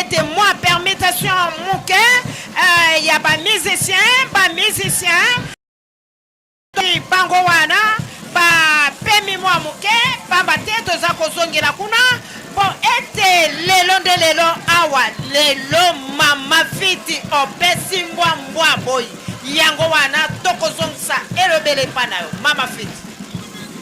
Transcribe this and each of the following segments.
Ete mwa permutation moke ya ba musiciens, ba musiciens bango wana bapemi mwa moke, pamba te toza kozongela kuna mpo ete lelo nde lelo awa lelo mama Fiti opesi mbwa mbwa boyi yango wana tokozongisa elobele epa na yo mama Fiti.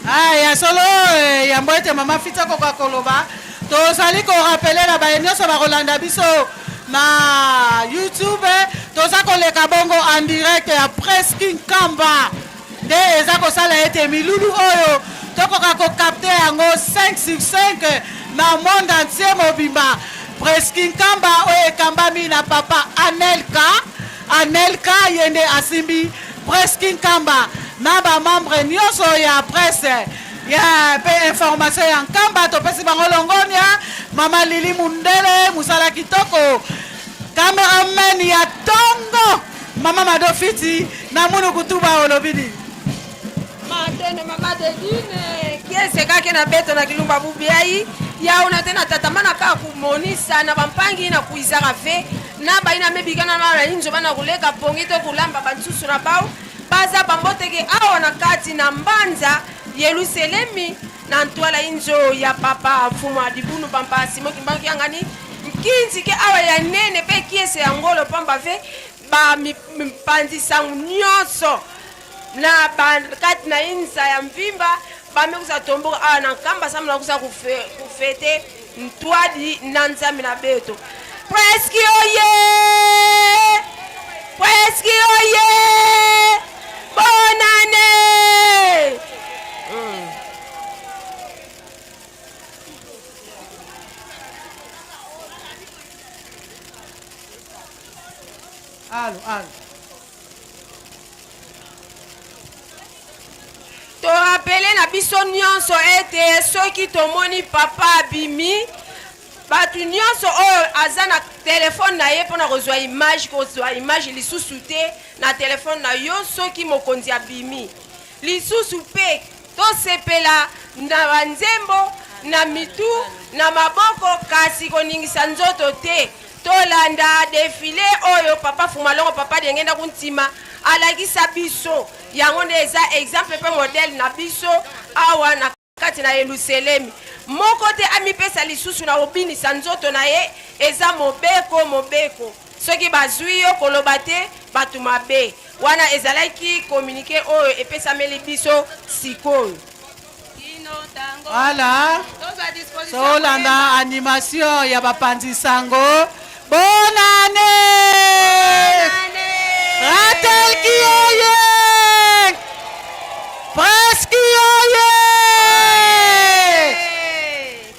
Ah, ya solo eh, yambo ete mama Fiti akoka koloba, tozali korapele na baye nyonso bakolanda biso na YouTube, toza koleka bongo en direct ya Presque Nkamba nde eza kosala ete milulu oyo tokoka kokapte yango 5 sur 5 na monde entier mobimba. Presque Nkamba oyo ekambami na papa Anelka, Anelka ye nde asimbi Presque Nkamba na ba membre nyonso ya presse ya pe information ya Nkamba, topesi bango longonia. Mama Lili Mundele, mosala kitoko, cameraman ya tongo mama Mado Fiti na munu kutuba olobi nini? Matene mama Dedine kiese kake na beto na kilumba bubiai yauna te na tata mana ka kumonisa na bampangi na kuizaka ve na baina mebikana na na inzo bana kuleka pongi to kulamba bansusu na bau baza bamboteke awa na kati na mbanza Yelusalemi na ntwala inzo ya papa mfumu ya dibunu pampa Simon Kimbangu Kiangani nkinzi ke awa ya nene pe kiese ya ngolo pamba ve ba mipanzi sango nyonso na kati na inza ya mvimba bamekusa tomboka awa na nkamba sambu na kusa kufete ntwadi na nzambe na beto. Presque oye, presque oye, bonne année. Alo, alo. Torapele na biso nyonso ete soki tomoni papa abimi, bato nyonso oyo aza na telefone na ye mpona kozwa image, kozwa image lisusu te na telefone na yo soki mokonzi abimi. Lisusu mpe tosepela na banzembo na mitu na maboko, kasi koningisa nzoto te. Tolanda defile oyo papa Fumalongo, papa Diengenda Kuntima alakisa biso. Yango nde eza exemple mpe modèle na biso awa na kati na Yelusalemi. Moko te amipesa lisusu na kobinisa nzoto na ye, eza mobeko, mobeko. Soki bazwi yo koloba te, bato mabe. Wana ezalaki communique oyo epesameli biso sikoyo. Voilà. Tolanda animation ya bapanzi sango. Bonne année! Ratel Kiyoye! Presse Kiyoye!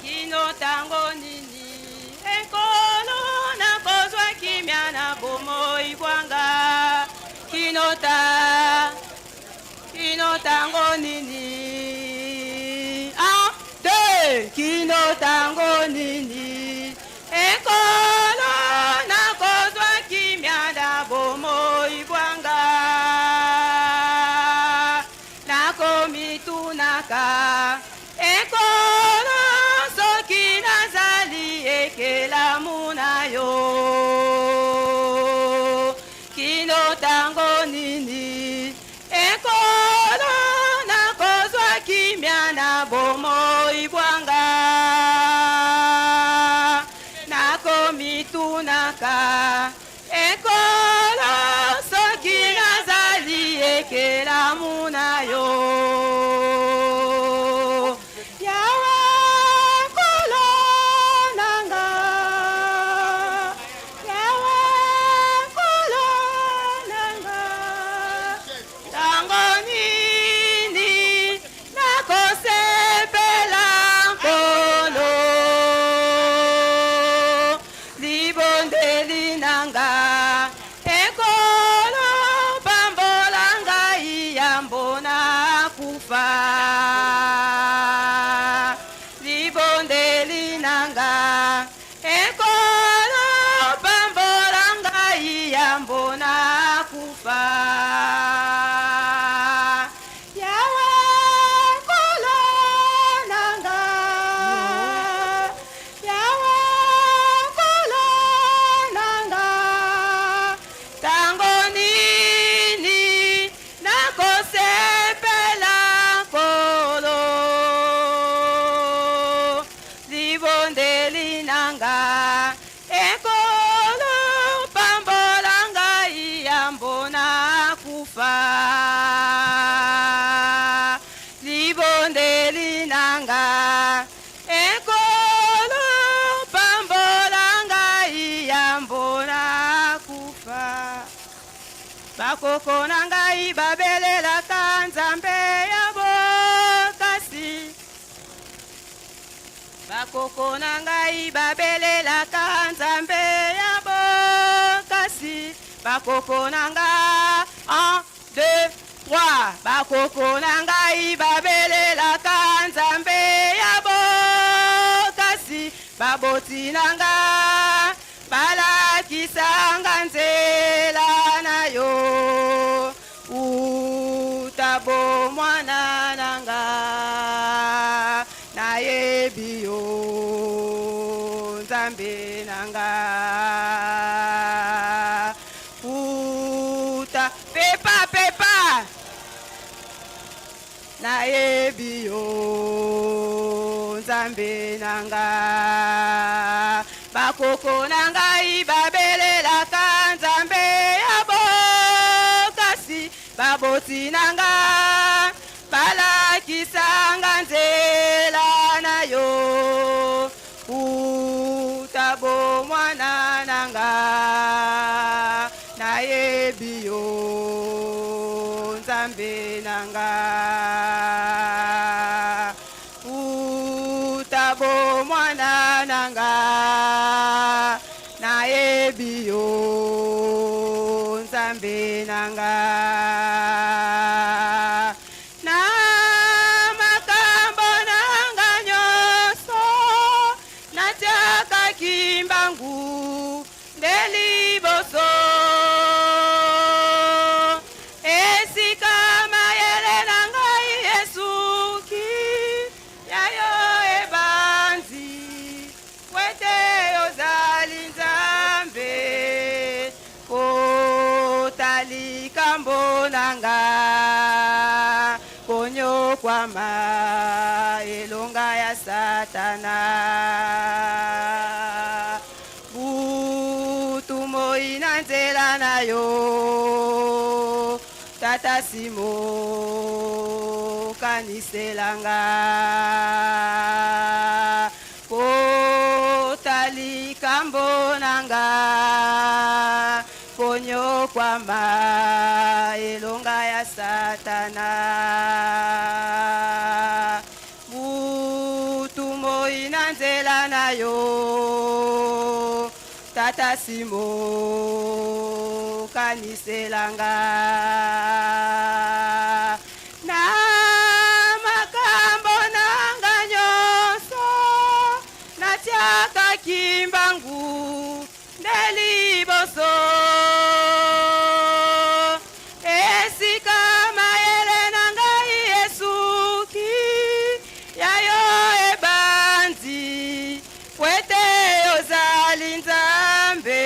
Kino tango nini ekolo nakozwa kimia na bomoi bwanga kino ta kino tango nini ah te kino tango nini ekolo nakozwa kimia na bomoi bwanga nakomitunaka ekolo soki nazali ekelamu na yo kino tango nini ekolo nakozwa kimia na bomoi bwanga nakomitunaka ekolo soki nazali ekelamu na yo Yawe nkolo nanga Yawe nkolo nanga tango nini nakosepela nkolo libondeli nanga ekolo pambola ngai yambo nakufa. Bakoko na ngai babelelaka Nzambe ya bokasi. Bakoko na ngai babelelaka Nzambe ya bokasi. Bakoko na nga 1 2 3 Bakoko na ngai babelelaka Nzambe ya bokasi. Baboti na nga balakisanga nzela na yo uta bomwana na nga nayebi yo Nzambe na nga uta pepa pepa nayebi yo Nzambe na nga. Bakoko na ngai babelelaka Nzambe ya bokasi. Baboti na nga balakisanga nzela na yo uta bomwana na nga nayebi yo Nzambe na nga uta bomwana na nga nayebi yo Nzambe na nga na makambo na nga nyonso natiaka Kimbangu nde liboso esika mayele na ngai esuki ya yo ebandi kwete ozali Nzambe kota likambo na nga konyokwama elonga ya Satana butu moi na nzela na yo Tata Simo kaniselanga kota likambo na nga konyokwama elonga ya Satana butu moi na nzela na yo Tata Simo kaniselanga na makambo na nga nyonso natiaka Kimbangu nde liboso esika mayele na ngai esuki ya yo ebandi kwete ozali Nzambe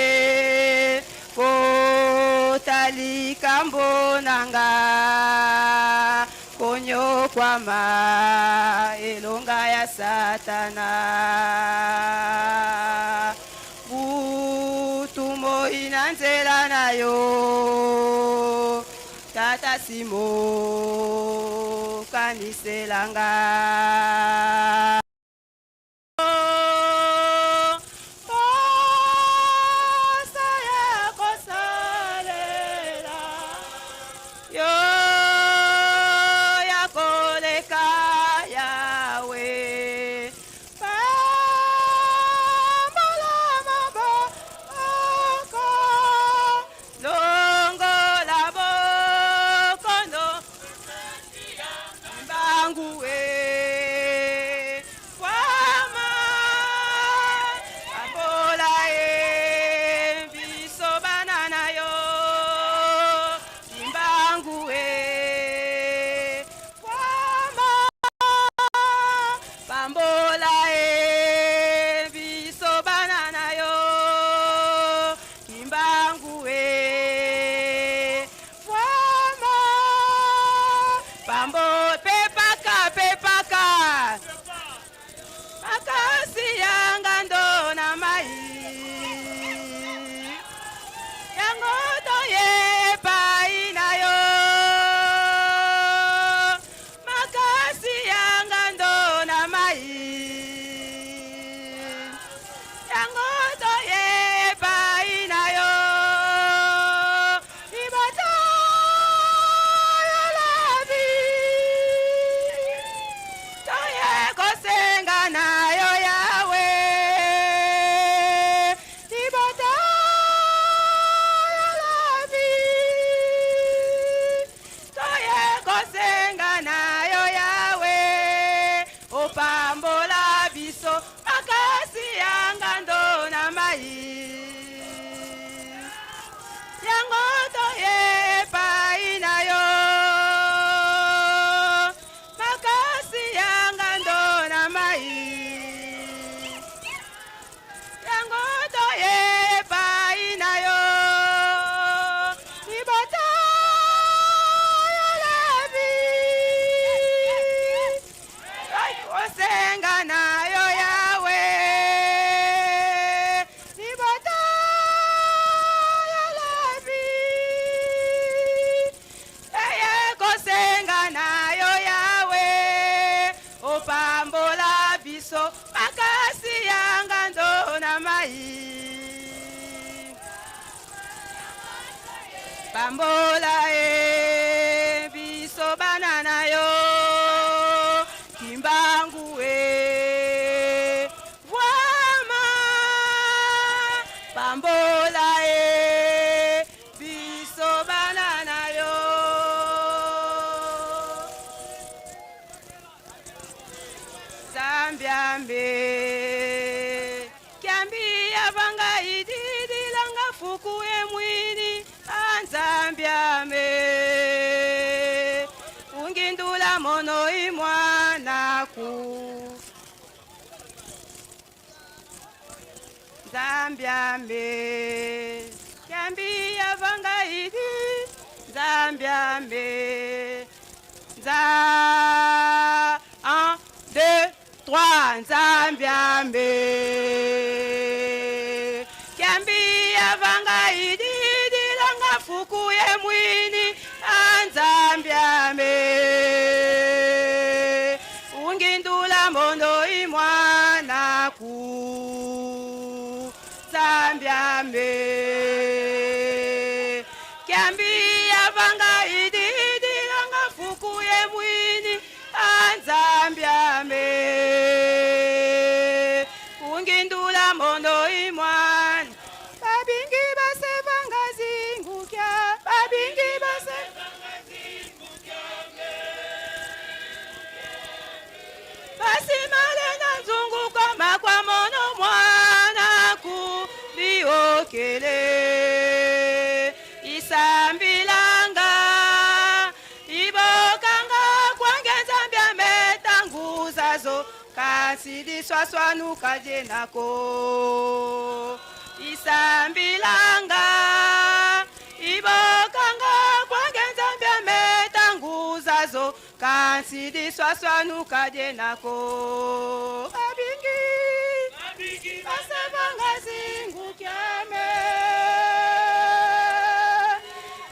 kota likambo na nga konyokwama elonga ya Satana butu moi na nzela na yo Tata Simo kaniselanga. Posa ya kosalela yo ya koleka Yawe pambola maboko longola bokono mbangu e. Pambola e biso bana na yo Kimbangu e Vwama pambola e biso bana na yo. Zambiambe Kiambi avanga ididilanga fuku emwini anzambiame ungindula mono imwanaku Zambiambe Kiambi avanga idi Zambiambe Nza 1 2 3 Nzambiambe Kiambi avanga ididilanga fuku yemwini anzambiambe ungindula mondo imwanaku Zambiambe Kiambi avanga ididilanga fuku yemwini anzambiambe ungindula mondo imwana babingi basevanga zingukya babingi base basimale na nzungu koma kwa mono mwana ku liokele isambilanga ibokanga kwange nzambi ametanguzazo kasi liswaswanuka je nako isambilanga ibokanga kwange nzambi ametanguzazo kasi liswaswanuka je nako babingi basebanga zingukyame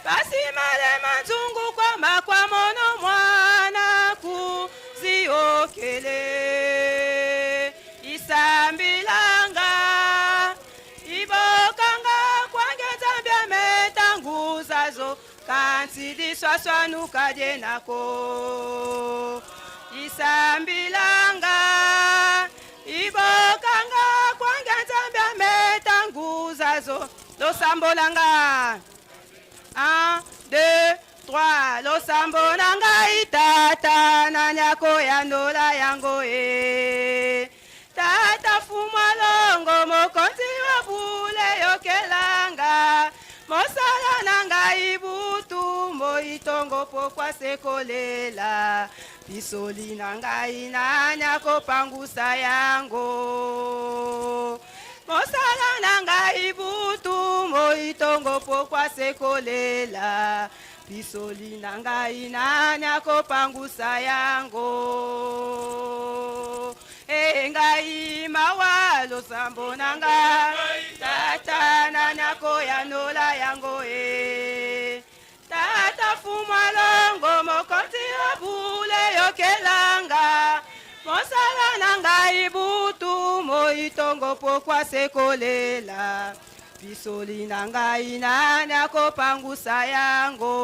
basimale manzungu kwama kwa mono mwana ku ziokele isambilanga ibokanga kwange nzambi ametanguzazo kansi liswaswanuka je nako isambilanga ibokanga kwange nzambi ametanguzazo losambolanga 1 2 3 losambo na ngai tata nani akoyandola yango e tata fumwa longo mokonzi wa bule yokelanga mosala na ngai butu moitongo pokwa sekolela pisoli na ngai nani akopangusa yango mosala na ngai butu moitongo pokwa sekolela pisoli na ngai nani akopangusa yango e ngai mawa losambo na ngai tata nani akoyanola yango e tata fumwa longo mokonzi wa bule yokelanga mosala na ngai butu moitongo pokwa sekolela pisoli na ngai nani akopangusa yango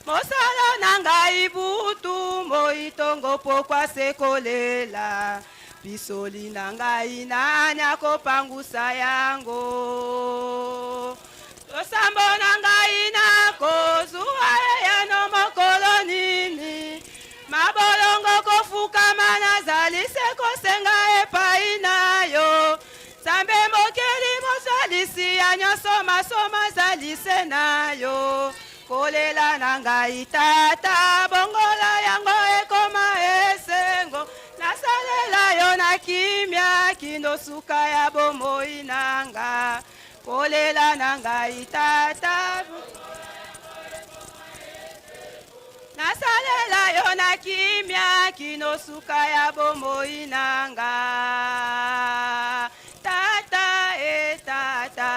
mosala na ngai butu moitongo pokwa sekolela pisoli na ngai nani akopangusa yango losambo na ngai nakozwa eyano mokolo nini mabolongo kofukama nazali se kosenga epai na yo nzambe mokeli mosalisi ya nyonso masoma azali se na yo kolela na ngai tata bongola yango ekoma esengo nasalela yo na kimia kino suka ya bomoi na nga kolela na ngai tata nasalela yo na kimia kino suka ya bomoi na nga tata e tata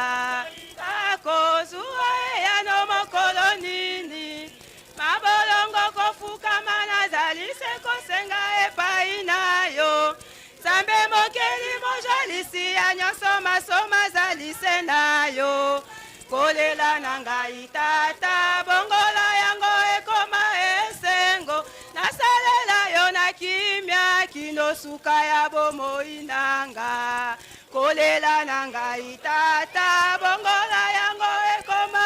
akozwa eyano mokolo nini mabolongo kofukama nazali se kosenga epai na yo nzambe mokeli mojalisi ya nyonso masoma azali se na yo kolela na na ngai tata, bongola yango ekoma esengo, nasalela yo na kimia kino suka ya bomoi na nga. Kolela na ngai tata, bongola yango ekoma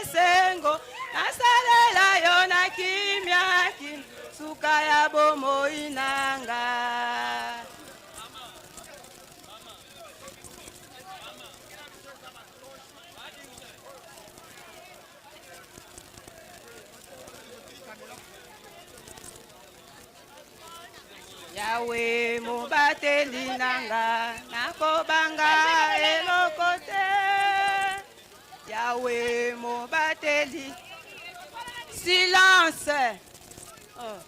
esengo, nasalela yo na kimia kino suka ya bomoi na nga. Yawe mobateli na nga, nakobanga eloko te. Yawe mobateli. Silence. Oh.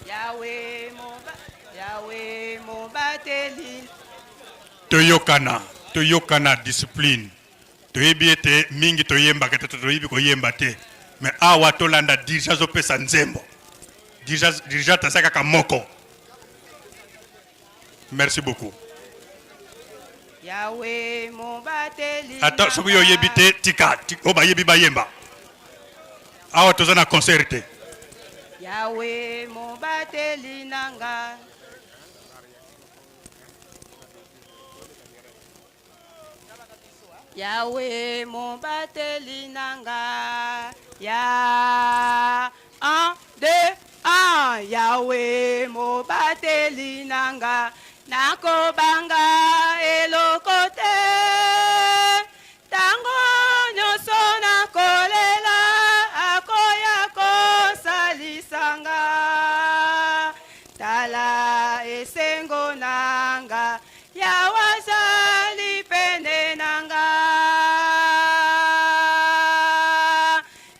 Yawe moba Yawe mobateli. Toyokana, toyokana discipline. Toyebi ete mingi toyembaka te, toyebi koyemba te. Mais awa tolanda dirigeant azopesa nzembo. Dirigeant, dirigeant aza kaka moko. Merci beaucoup. Yawe mobateli. Ata soki yo oyebi te, tika, oyo bayebi bayemba. Awa toza na concert te. Yawe mobateli na nga. Yawe mobateli na nga. Ya 1 2 1 Yawe mobateli na nga, nakobanga eloko te. Tango nyonso nakolela, akoya kosalisa nga. Tala esengo na nga, Yawe azali pene na nga.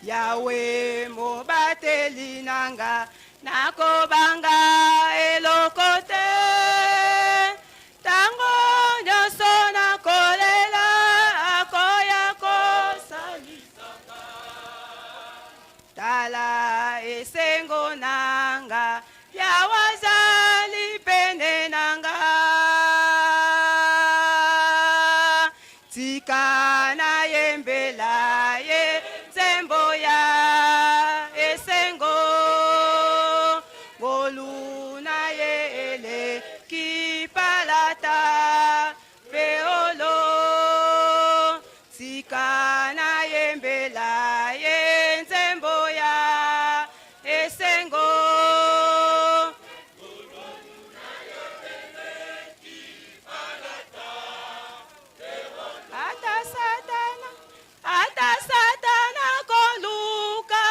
Yawe mobateli na nga, nakobanga eloko te. Tango nyonso nakolela, akoya kosalisa nga. Tala esengo na nga, Yawe azali pene na nga. Tika nayembela ye nzembo ya esengo. Ngolu na ye eleki palata mpe olo. Tika nayembela ye nzembo ya esengo. Ata Satana, ata Satana koluka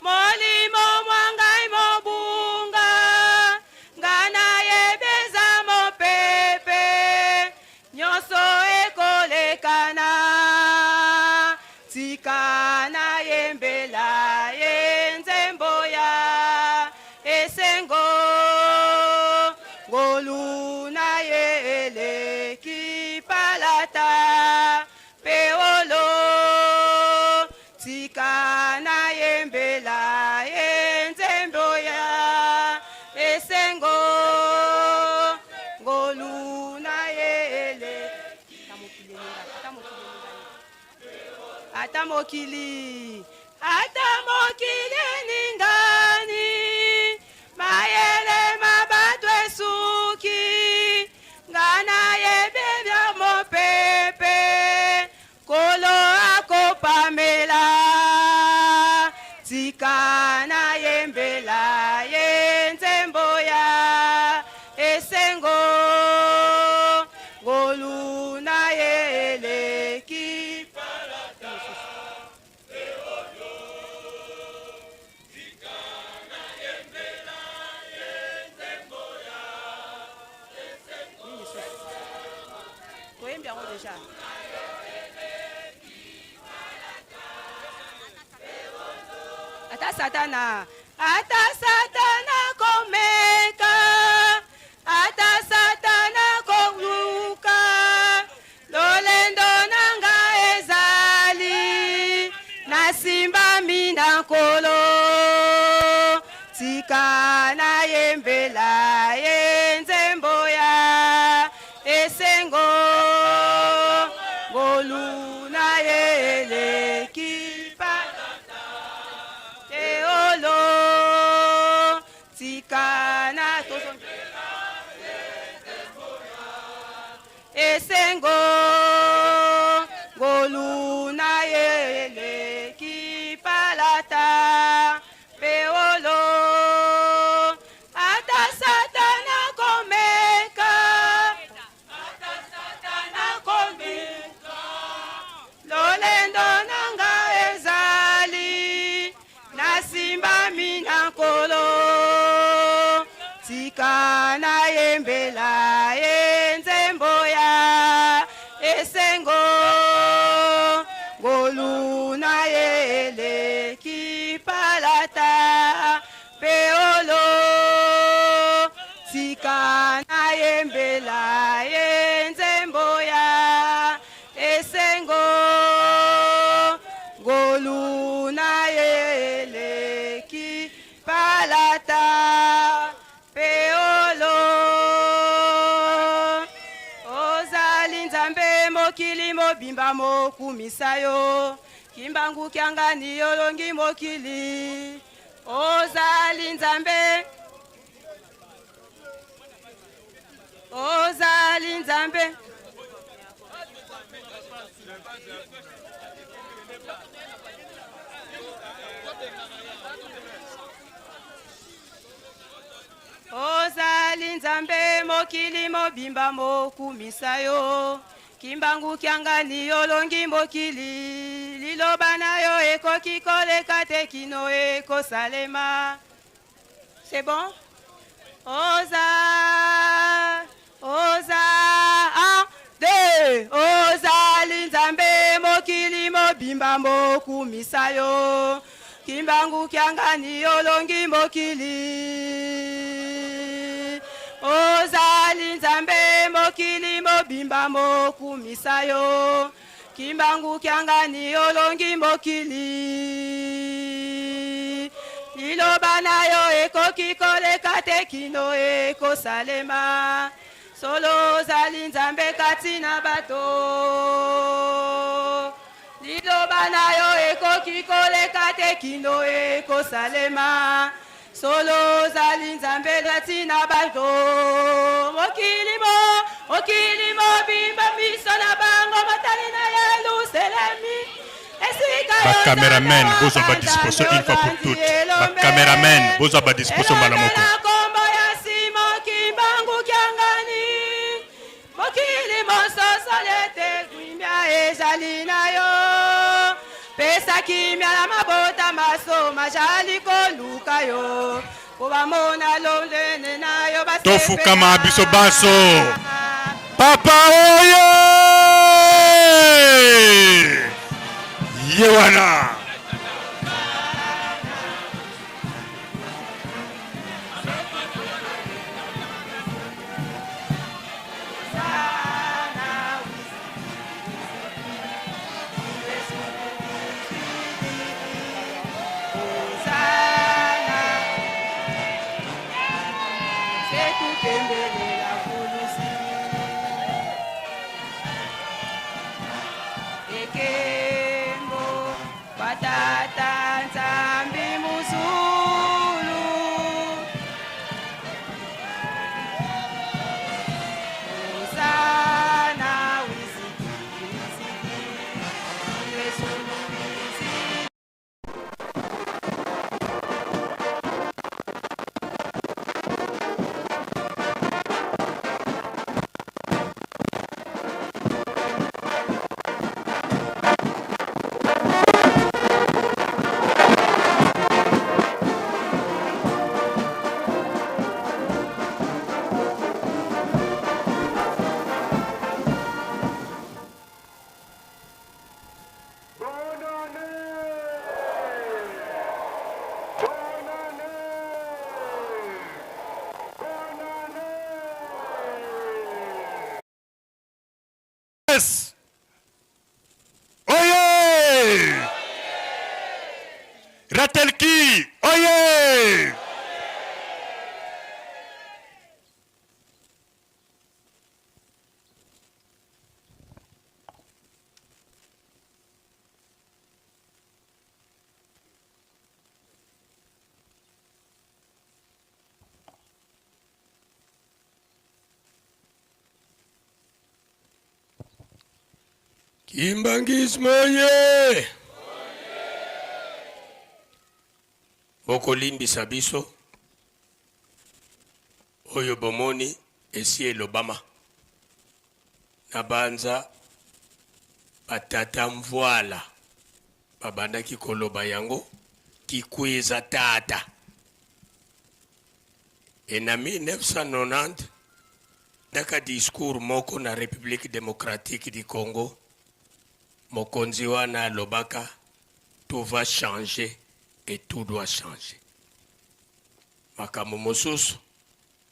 molimo mwa ngai mobunga, nga nayebi eza mopepe, nyonso ekolekana. Tika nayembela ye nzembo ya esengo. Ngolu na ye eleki palata mpe wolo. Tika nayembela ye nzembo ya esengo. Ngolu na ye eleki ata mokili, ata mokili eningani, mayele ma bato esuki, nga nayebi bya mopepe, Nkolo akopamela. Tika nayembela ye nzembo ya esengo. Ngolu na ye eleki. Toyembi yango deja. Ata Satana, ata Satana komeka, ata Satana koluka, lolendo na nga ezali, nasimbami na Nkolo. Tika nayembela ye nzembo ya esengo. esengo ngolu na ye eleki palata mpe wolo ata satana komeka ata satana komeka lolendo na nga ezali nasimbami na nkolo tika nayembela ye nzembo ya esengo ngolu na ye eleki palata mpe olo tika nayembela ye nzembo ya esengo ngolu na ye eleki palata mpe olo ozali nzambe mokili mobimba mokumisa yo kimbangu kiangani olongi mokili ozali nzambe ozali nzambe ozali nzambe mokili mobimba mokumisa yo kimbangu kiangani olongi mokili liloba na yo ekoki koleka te kino ekosalema c'est bon oza oza un deux ozali nzambe mokili mobimba mokumisa yo kimbangu kiangani olongi mokili ozali nzambe mokili mobimba mokumisa yo kimbangu kiangani olongi mokili liloba na yo ekoki koleka te kino ekosalema solo ozali nzambe kati na bato liloba na yo ekoki koleka te kino ekosalema solo ozali nzambe kati na bato mokili mo mokili mobimba miso na bango motali na yeluselemi esika Ba cameraman bozwa ba disposition une fois pour toutes. Ba cameraman bozwa ba disposition mbala moko. Kombo ya Simon Kimbangu Kiangani mokili mososoli ete kimia ezali na yo pesa kimia na mabota maso majali koluka yo po bamona londene na yo basepela. Tofukama biso baso. Papa oye! Ye wana. Sekutembelela kulusi ekembo batata nzambi muzulu Hosana wisiki wisiki Yesu wisiki Yes. Oye! Ratelki! Oye! Kimbanguisme oye! Bokolimbisa biso oyo bomoni esi elobama na banza ba tata mvuala babandaki koloba yango kikwiza tata et na 1990 ndaka discours moko na Republique democratique du Congo mokonzi wana alobaka tout va changer et tout doit changer. Makambo mosusu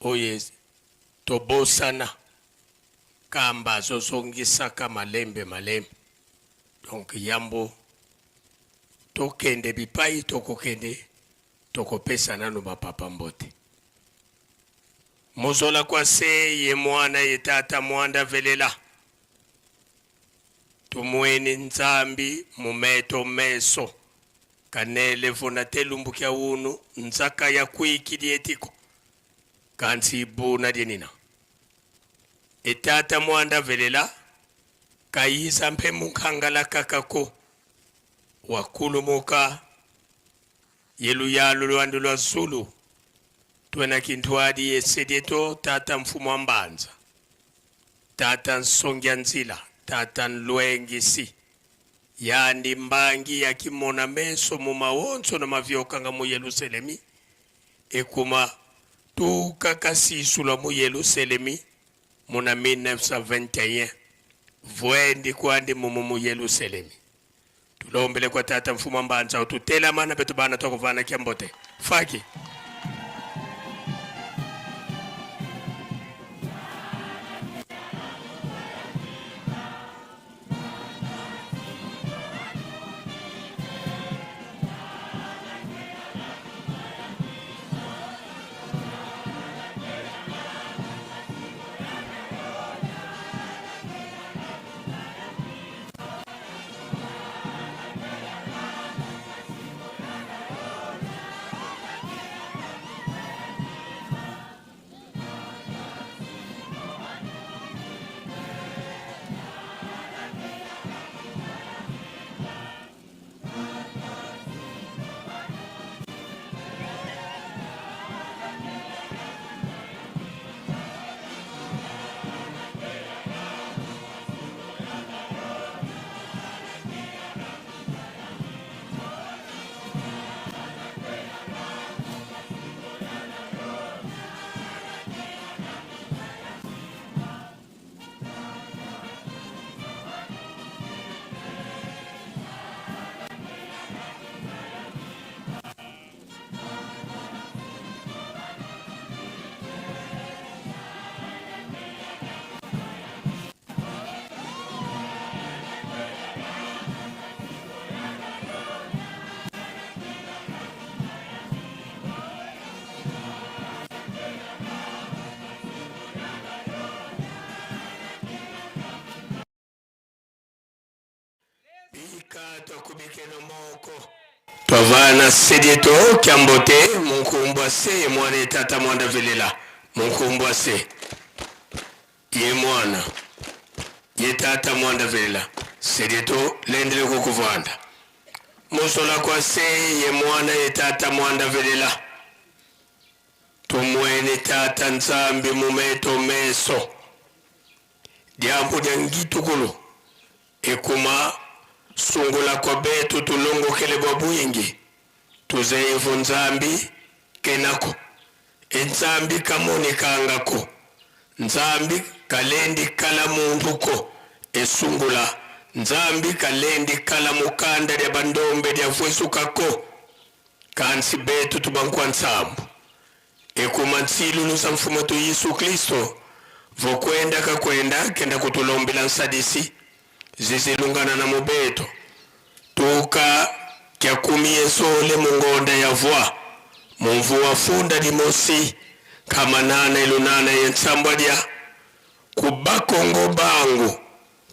oyo tobosana kamba azozongisaka malembe malembe. Donc yambo tokende bipai tokokende tokopesa nanu ba papa mbote. Mozola kwa se ye mwana ye tata mwanda velela tumweni Nzambi mumeto meso kanele vuna telumbu kya unu nzaka ya kwiki lyetiko kansi ibuna lyenina etata mwanda velela kayisa mpe munkangala kakako wakulumuka Yeluyalu lwandi lwa Zulu twena kintwadi yesedieto tata mfumu wa mbanza tata nsongia nzila tata nlwengisi yandi mbangi ya kimona meso mu mawonso na mavyokanga mu Yeluselemi ekuma tuka kasisulwa mu Yeluselemi muna 1921 vwendi kwandi mumu mu Yeluselemi. Tulombele kwa tata mfumu wa mbanza ututelama na betu bana twakuvana kia mbote faki. Bika twakubikeno moko twavana sedieto kyambote munkumbwa se ye mwana ye tata mwanda velela munkumbwa se ye mwana ye tata mwanda velela sedieto lendele kukuvanda musola kwa se ye mwana ye tata mwanda velela tumwene tata nzambi mumeto meso Diambu dia ngitukulu ekuma sungula kwa betu tulongokele bua buingi tuzeevu Nzambi kenako e Nzambi kamonikangako Nzambi kalendi kala muntu ko esungula Nzambi kalendi kala mukanda dia bandombe dia vuezukako kansi betu tubankua nsambu Ekuma nsilulu za Mfumuetu Yesu Klisto vokwenda kakwenda kenda kutulombela nsadisi zizilungana na mubeto tuka kya kumi yesole mungonda ya vwa mumvua funda limosi kama nana ilunana ye nsambwa lya ku bakongo bangu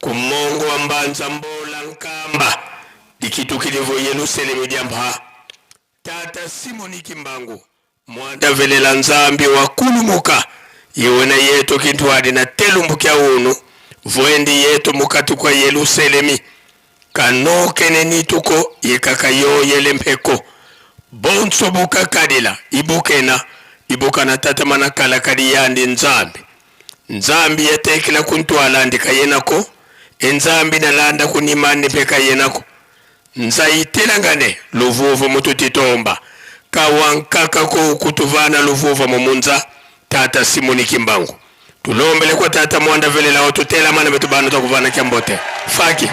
ku mongo wa mbanza mbola nkamba dikitukilivo Yeluselemi dya mpha Tata Simoni Kimbangu mwanda velela Nzambi wa kulumuka iwe na yetu kintu adi na telumbu kya unu Vwendi yetu mukati kwa Yeluselemi, kanokene nituko yekaka yoyele mpeko. Bonso bukakadila ibukena ibukana tata mana kalakadi yandi Nzambi. Nzambi yatekela kuntwala ndi kayenako, enzambi nalanda kunimani mpe kayenako. Nzaitelangane luvuvu mututitomba, kawankaka ko kutuvana luvuva mumunza tata Simoni Kimbangu. Tulombele kwa tata Mwanda velela otutela mana betu bana twakuvana kyambote. Faki.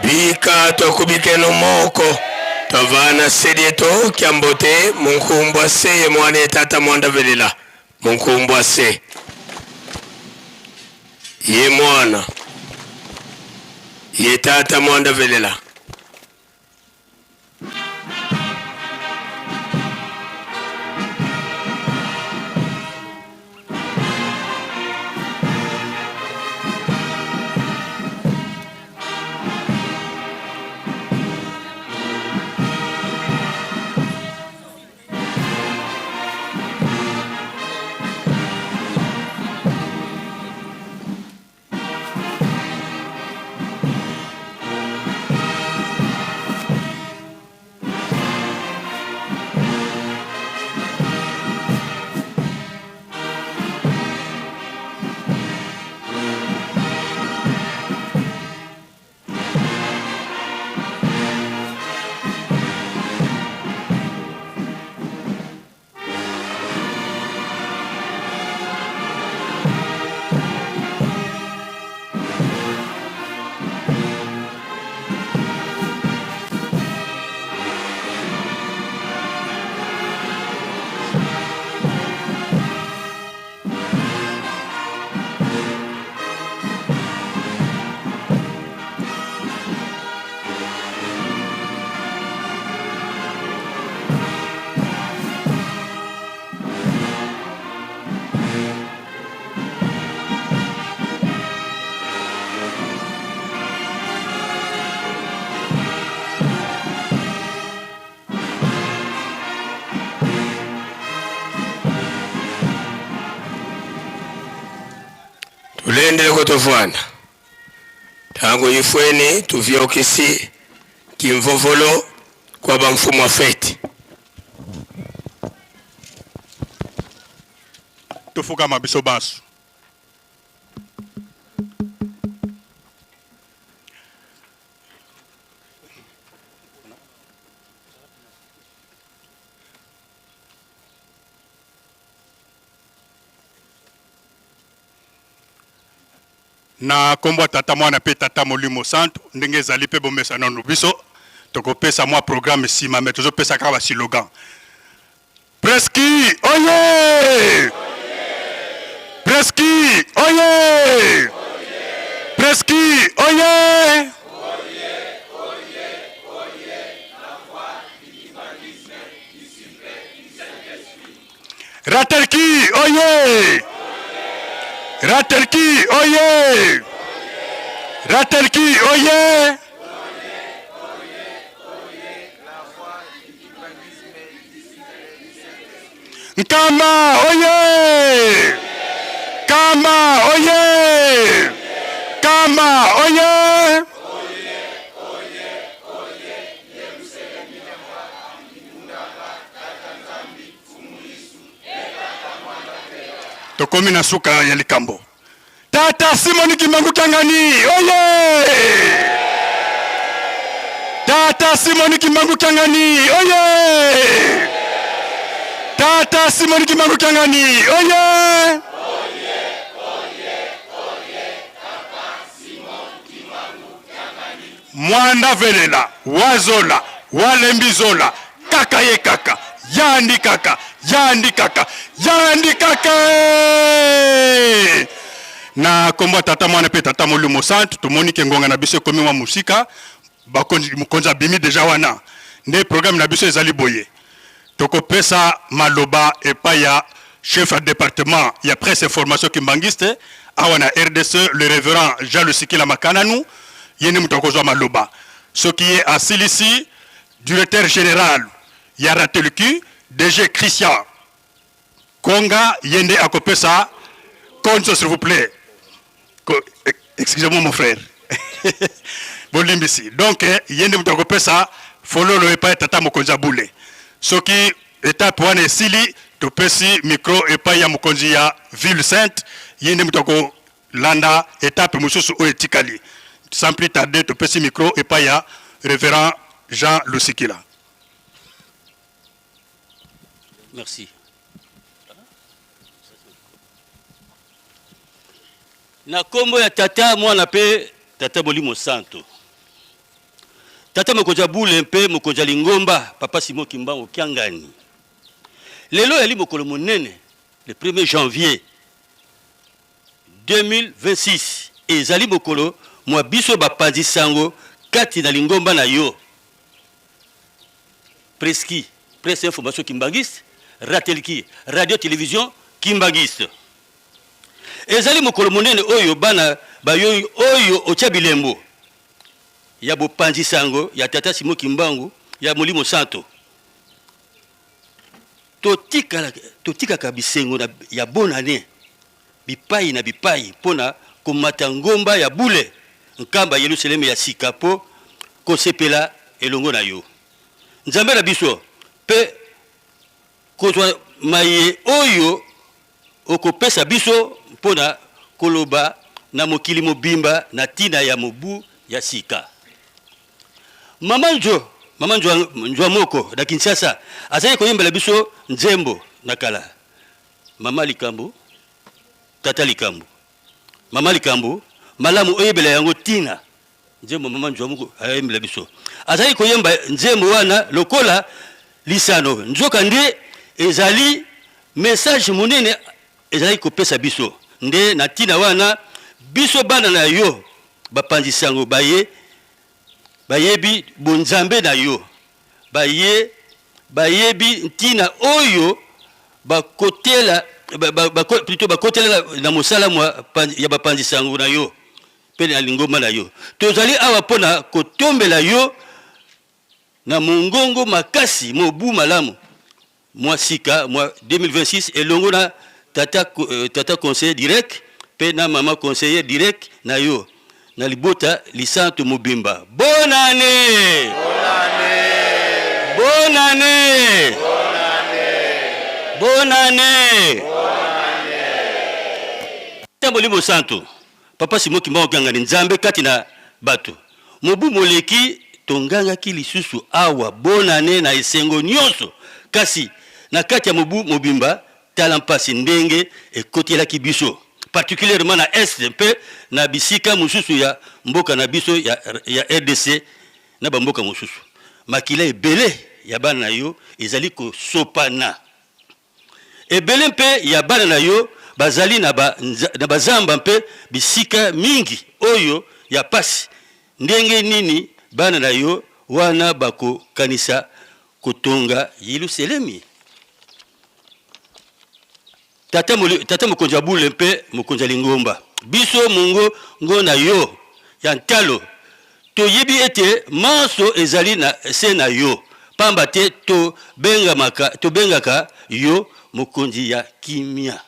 Bika twakubikeno moko twavana sedieto kyambote munkumbwa seye mwana etata mwanda velela munkumbwa se ye mwana ye tata mwanda velela. Tulendele kotofwana tangu ifweni tuvyokisi kimvovolo kwa bamfumu wa feti. Tofukama biso banso. Na nkombo ya Tata, Mwana mpe Tata Molimo Santu, ndenge ezali mpe bomesano na biso, tokopesa mwa programme nsima, me tozopesa kaka ba slogan. Preski oye! Preski oye! Preski oye! Ratelki oye! Ratelki oye! Ratelki oye! Nkama oye! Kama oye! Kama oye! Tokomi na suka ya likambo. Tata Simoni Kimbangu Kiangani oye! Tata Simoni Kimbangu Kiangani oye! Tata Simoni Kimbangu Kiangani oye! Mwanda velela wazola walembi zola kaka ye kaka yandi kaka yandi kaka yandi kaka na kombo ya tata mwana mpe tata molimo santu. Tomoni ke ngonga na biso ekomi mwa mosika, mokonzi abimi deja wana. Nde programme na biso ezali boye: tokopesa maloba epai ya chef ya département ya presse information kimbangiste awa na RDC, le révérend Jean Lusikila Makananu. Ye nde moto akozwa maloba. Soki ye asilisi, directeur général ya Ratelki, DG Christian Konga, ye nde akopesa konzo. S'il vous plaît, excusez-moi mon frère, bolimbisi. Donc ye nde moto akopesa fololo epai ya tata mokonzi ya bule. Soki etape wana esili, topesi micro epai ya mokonzi ya ville sainte, ye nde moto akolanda etape mosusu oyo etikali. Sans plus tarder, topesi micro epai ya révérend Jean Lusikila. Merci. Na nkombo ya Tata, Mwana mpe Tata Molimo Santo. Tata mokonzi ya bule mpe mokonzi ya lingomba, Papa Simon Kimbangu Kiangani, lelo yali mokolo monene, le 1er janvier 2026. Ezali mokolo mwa biso bapanzi sango kati na lingomba na yo, Preski, presse information kimbangiste, Ratelki, radio television kimbangiste. Ezali mokolo monene oyo bana bayo oyo otia bilembo ya bopanzi sango ya Tata Simon Kimbangu ya Molimo Santo. Totikaka bisengo ya bonane bipai na bipai mpo na komata ngomba ya bule, Nkamba Yelusaleme ya sika, mpo kosepela elongo na yo, Nzambe na biso, mpe kozwa maye oyo okopesa biso mpo na koloba na mokili mobimba na ntina ya mobu ya sika. Mama Njo, Mama Njo, Njo moko na Kinshasa azali koyembela biso nzembo na kala: "Mama likambo, tata likambo, mama likambo malamu oyebela yango ntina." Nzembo Mama Njo moko ayembela biso, azali koyemba nzembo wana lokola lisano, nzoka nde ezali message monene ezalaki kopesa biso. Nde na ntina wana, biso bana na yo bapanzi sango baye bayebi bonzambe na yo, baye bayebi ntina oyo bakotela plutôt bakotela na mosala mwa ya bapanzi sango na yo mpe na lingomba na yo, tozali awa mpo na kotombela yo na mongongo makasi mobu malamu mwa sika mwa 2026 elongo na tata conseiller direct mpe na mama conseiller direct na yo na libota lisantu mobimba. Bonne année, bonne année, bonne année! Molimo Santu, Papa Simon Kimbangu Kiangani, Nzambe kati na bato, mobu moleki tongangaki lisusu awa bonane na esengo nyonso, kasi na kati ya mobu mobimba, tala mpasi ndenge ekotelaki biso, particulièrement na Est mpe na bisika mosusu ya mboka na biso ya RDC na bamboka mosusu. Makila ebele ya bana na yo ezali kosopana. Ebele mpe ya bana na yo bazali na bazamba mpe bisika mingi oyo ya pasi. Ndenge nini bana na yo wana bakokanisa kotonga Yelusalemi? Tata, tata mokonzi ya bule mpe mokonzi ya lingomba, biso mongongo na yo ya ntalo, toyebi ete manso ezali na se na yo, pamba te tobengaka yo mokonzi ya kimia.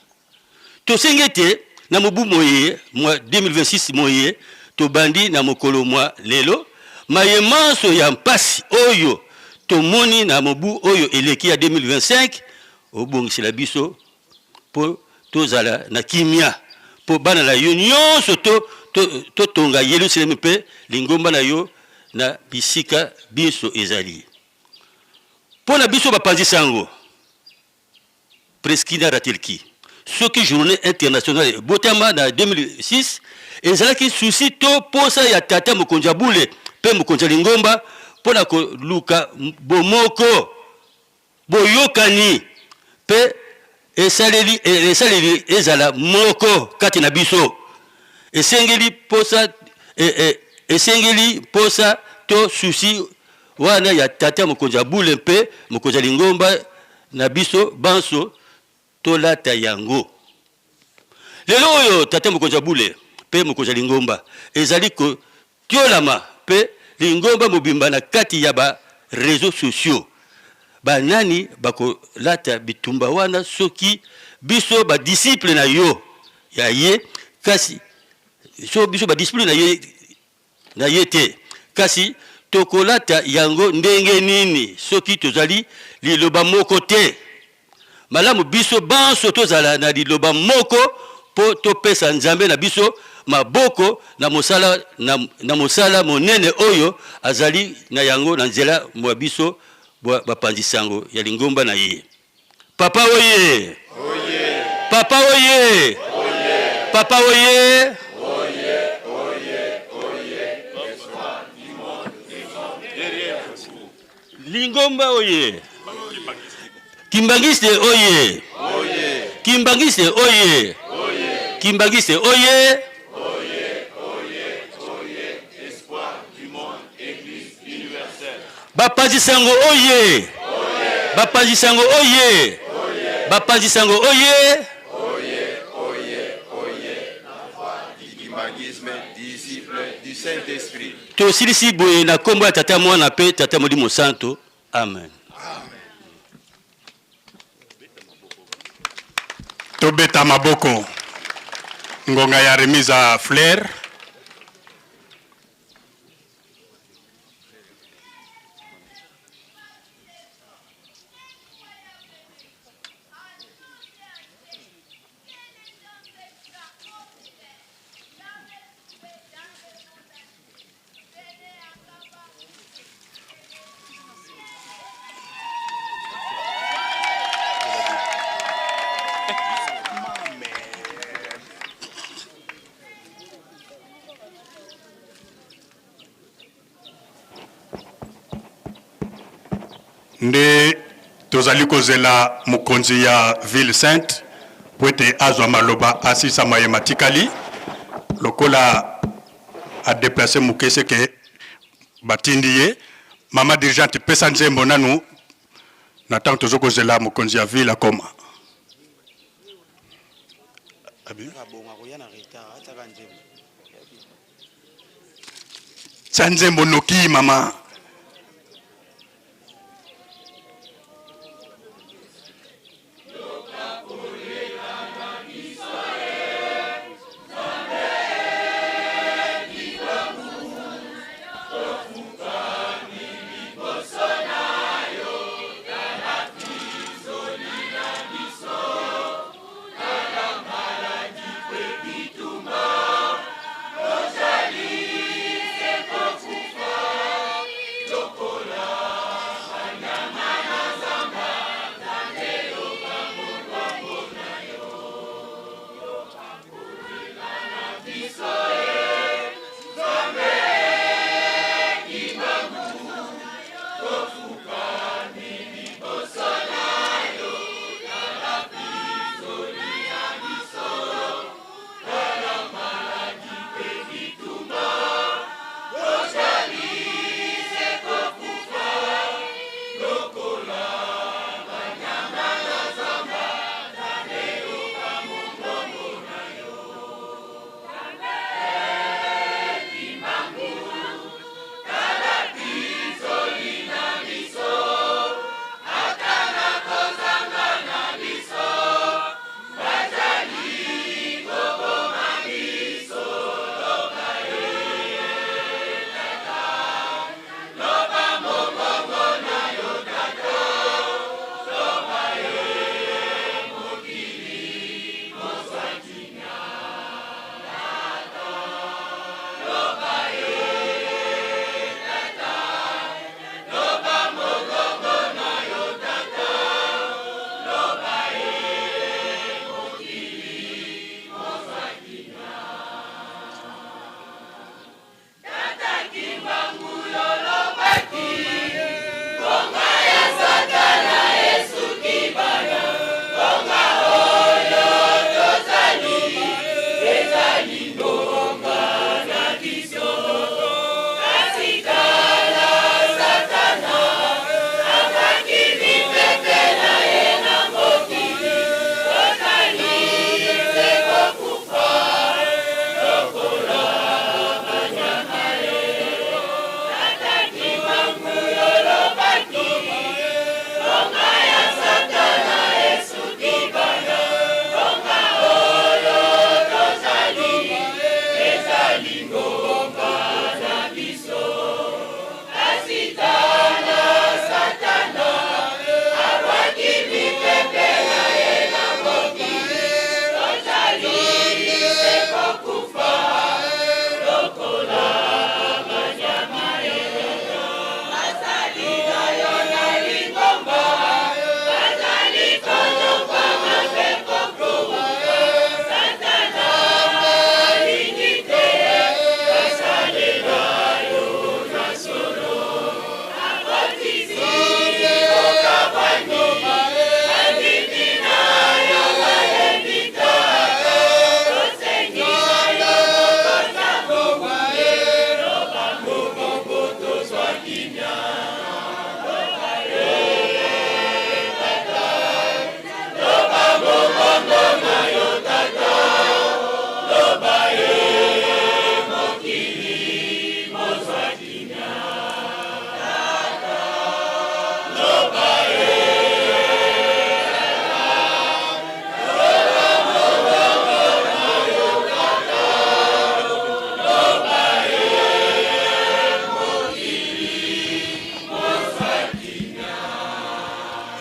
Tosengi ete na mobu moye mwa 2026 moye tobandi na mokolo mwa lelo, maye manso ya mpasi oyo tomoni na mobu oyo eleki ya 2025, obongisela biso mpo tozala na kimia, mpo bana na yo nyonso totonga Yelusalemi mpe lingomba na yo. na bisika binso ezali. Mpo na biso bapanzi sango, Preskina Ratelki, soki journee internationale ebotama na 2006, ezalaki souci to posa ya tata mokonzi ya bule mpe mokonzi ya lingomba mpo na koluka bomoko, boyokani mpe esaleli esaleli ezala moko kati na biso. Esengeli posa e, e, esengeli posa to souci wana ya tata mokonzi ya bule mpe mokonzi ya lingomba na biso banso tolata yango. Lelo oyo tata mokonzi ya bule mpe mokonzi ya lingomba ezali kotiolama mpe lingomba mobimba na kati ya ba reseaux sociaux. Ba nani bakolata bitumba wana soki biso ba disciples na yo ya ye kasi so biso ba disciples na ye na ye te. Kasi tokolata yango ndenge nini soki tozali liloba moko te? Malamu biso banso tozala na liloba moko mpo topesa Nzambe na biso maboko na mosala, na, na mosala monene oyo azali na yango na nzela mwa biso bwa bapanzi sango ya lingomba na ye. Papa oye! Oye! Papa oye! Oye! Papa oye! Lingomba oye! Kimbanguiste oye! Kimbanguiste oye! Kimbanguiste oye! Bapanzi sango oye! Bapanzi sango oye! Bapanzi sango oye! Tosilisi boye na kombo ya Tata, Mwana pe Tata Molimo Santo. Amen. Tobeta maboko. Ngonga ya remise ya fleur. Nde tozali kozela mokonzi ya ville sainte mpo ete azwa maloba asisa maye matikali lokola a deplacer moke ce que batindi ye. Mama dirigeante pesa nzembo nanu na ntango tozo kozela mokonzi ya ville akoma. Tia nzembo noki mama.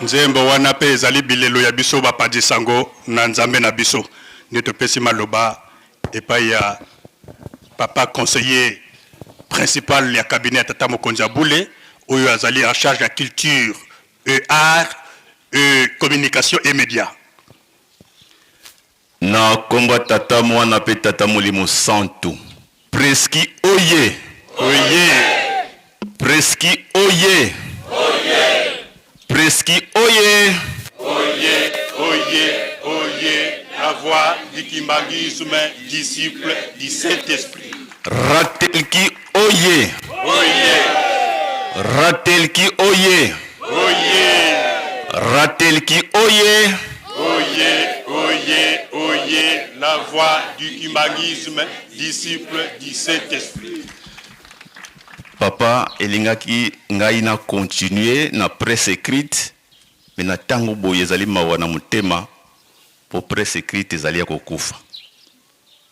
Nzembo wana pe ezali bilelo ya biso bapanzi sango na Nzambe na biso. Nde topesi maloba epai ya papa conseiller principal ya cabinet ya tata mokonzi ya bule oyo azali en charge ya culture et art et communication et media. Na kombo ya Tata, Mwana pe Tata Molimo Santu. Preski oye! Oye! Preski oye! Oye! Preski oye! Oye, oye, oye, la voix du kimbanguisme, disciple du Saint-Esprit. Ratelki oye! Oye! Ratelki oye! Oye! Ratelki oye! Oye, oye, oye, la voix du kimbanguisme, disciple du Saint-Esprit. Papa elingaki ngai na continuer na presse écrite mais na tango boye ezali mawa na motema po presse écrite ezali ya kokufa.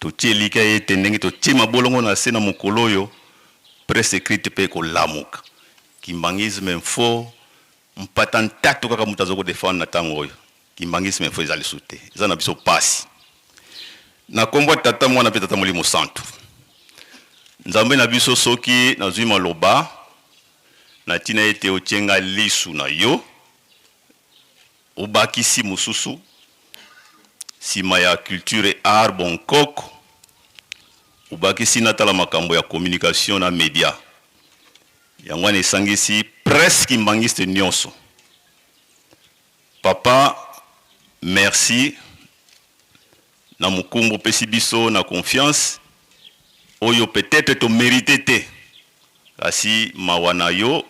Totie elikya ete ndenge totie mabolongo na se na mokolo oyo presse écrite pe ekolamuka. Kimbanguisme info Mpata ntatu kaka mutu azo ko defendre na tango oyo. Kimbanguisme info eza lisusu te. Eza na biso pasi. Na kombo ya Tata, Mwana pe Tata Molimo Santu. Nzambe na biso soki nazui maloba na tina ete otie nga lisu na yo, obakisi mosusu sima ya culture et art bonkoko, obakisi natala makambo ya communication na media. Yango wana esangisi presse kimbanguiste nionso. Papa merci na mokumba opesi biso na confiance oyo peut etre to merite te kasi mawa na yo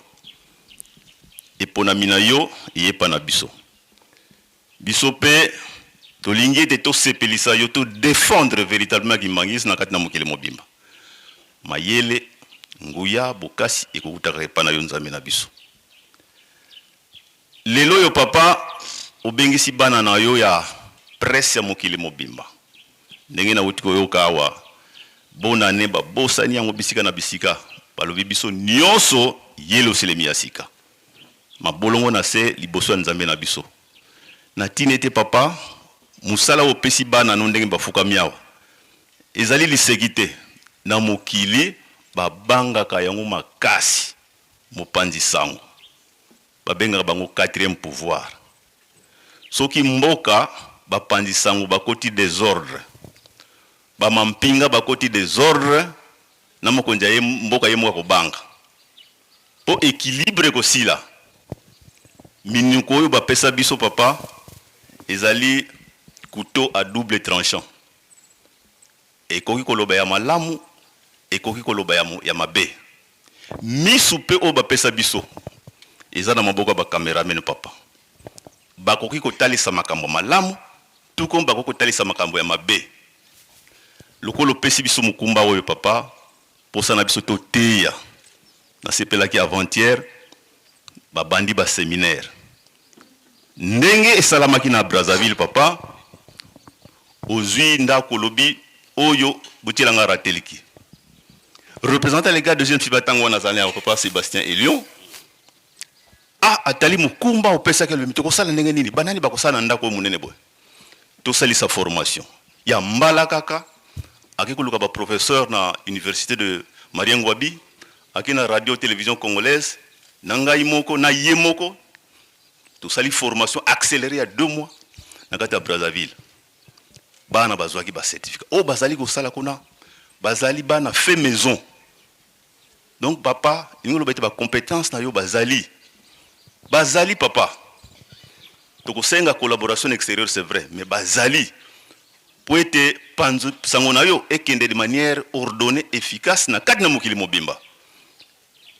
eponami na yo eye epa na biso. Biso pe tolingi ete tosepelisa yo to defendre veritablement kimbanguisme na kati na mokili mobimba. Mayele, nguya, bokasi ekowutaka epa na yo Nzambe na biso. Lelo oyo papa obengisi bana na yo ya presse ya mokili mobimba. Ndenge nawuti koyoka awa bonne annee babosani yango bisika na bisika balobi biso nionso yeluselemi ya sika. Mabolongo na se liboso ya Nzambe na biso. Na tina ete papa, mosala oyo opesi bana no ndenge bafukami awa, ezali liseki te. Na mokili babangaka yango makasi, mopanzi sango. Babengaka bango quatrième pouvoir. Soki mboka bapanzi sango bakoti desordre, ba mampinga bakoti desordre, na mokonzi ya ye mboka ye moko akobanga. Po equilibre ekosila. Minuko oyo ba pesa biso papa ezali couteau à double tranchant. Ekoki koloba ya malamu, ekoki koloba ya ya mabe. Misu pe oyo ba pesa biso eza na maboko ya ba cameramen papa. Bakoki kotalisa makambo malamu tout comme bakoki kotalisa makambo ya mabe. Lokola opesi biso mokumba oyo papa, Posa na biso to teya. Na sepelaki avant hier ba bandi ba seminaire ndenge esalamaki na Brazzaville papa ozui ndaku olobi oyo botiela nga rateliki representant legal deuxième fiba tango wana azali awa papa Sebastien Elion ah atali mokumba opesaki alobi tokosala ndenge nini banani bakosala na ndako oyo monene boye Tosalisa formation ya mbalakaka, ake koluka ba professeurs na universite de Marien Ngouabi, ake na radio television congolaise, na ngai moko na ye moko tosali formation acceleree ya 2 mois na kati ya Brazzaville. Bana bazuaki ba certificats oyo bazali kosala kuna, bazali bana fait maison. Donc papa, elingi koloba ete ba competences na yo bazali. Bazali papa. Tokosenga collaboration na exterieur c'est vrai, mais bazali po ete panzo sango na yo ekende de manière ordonnee, efficace na kati na mokili mobimba.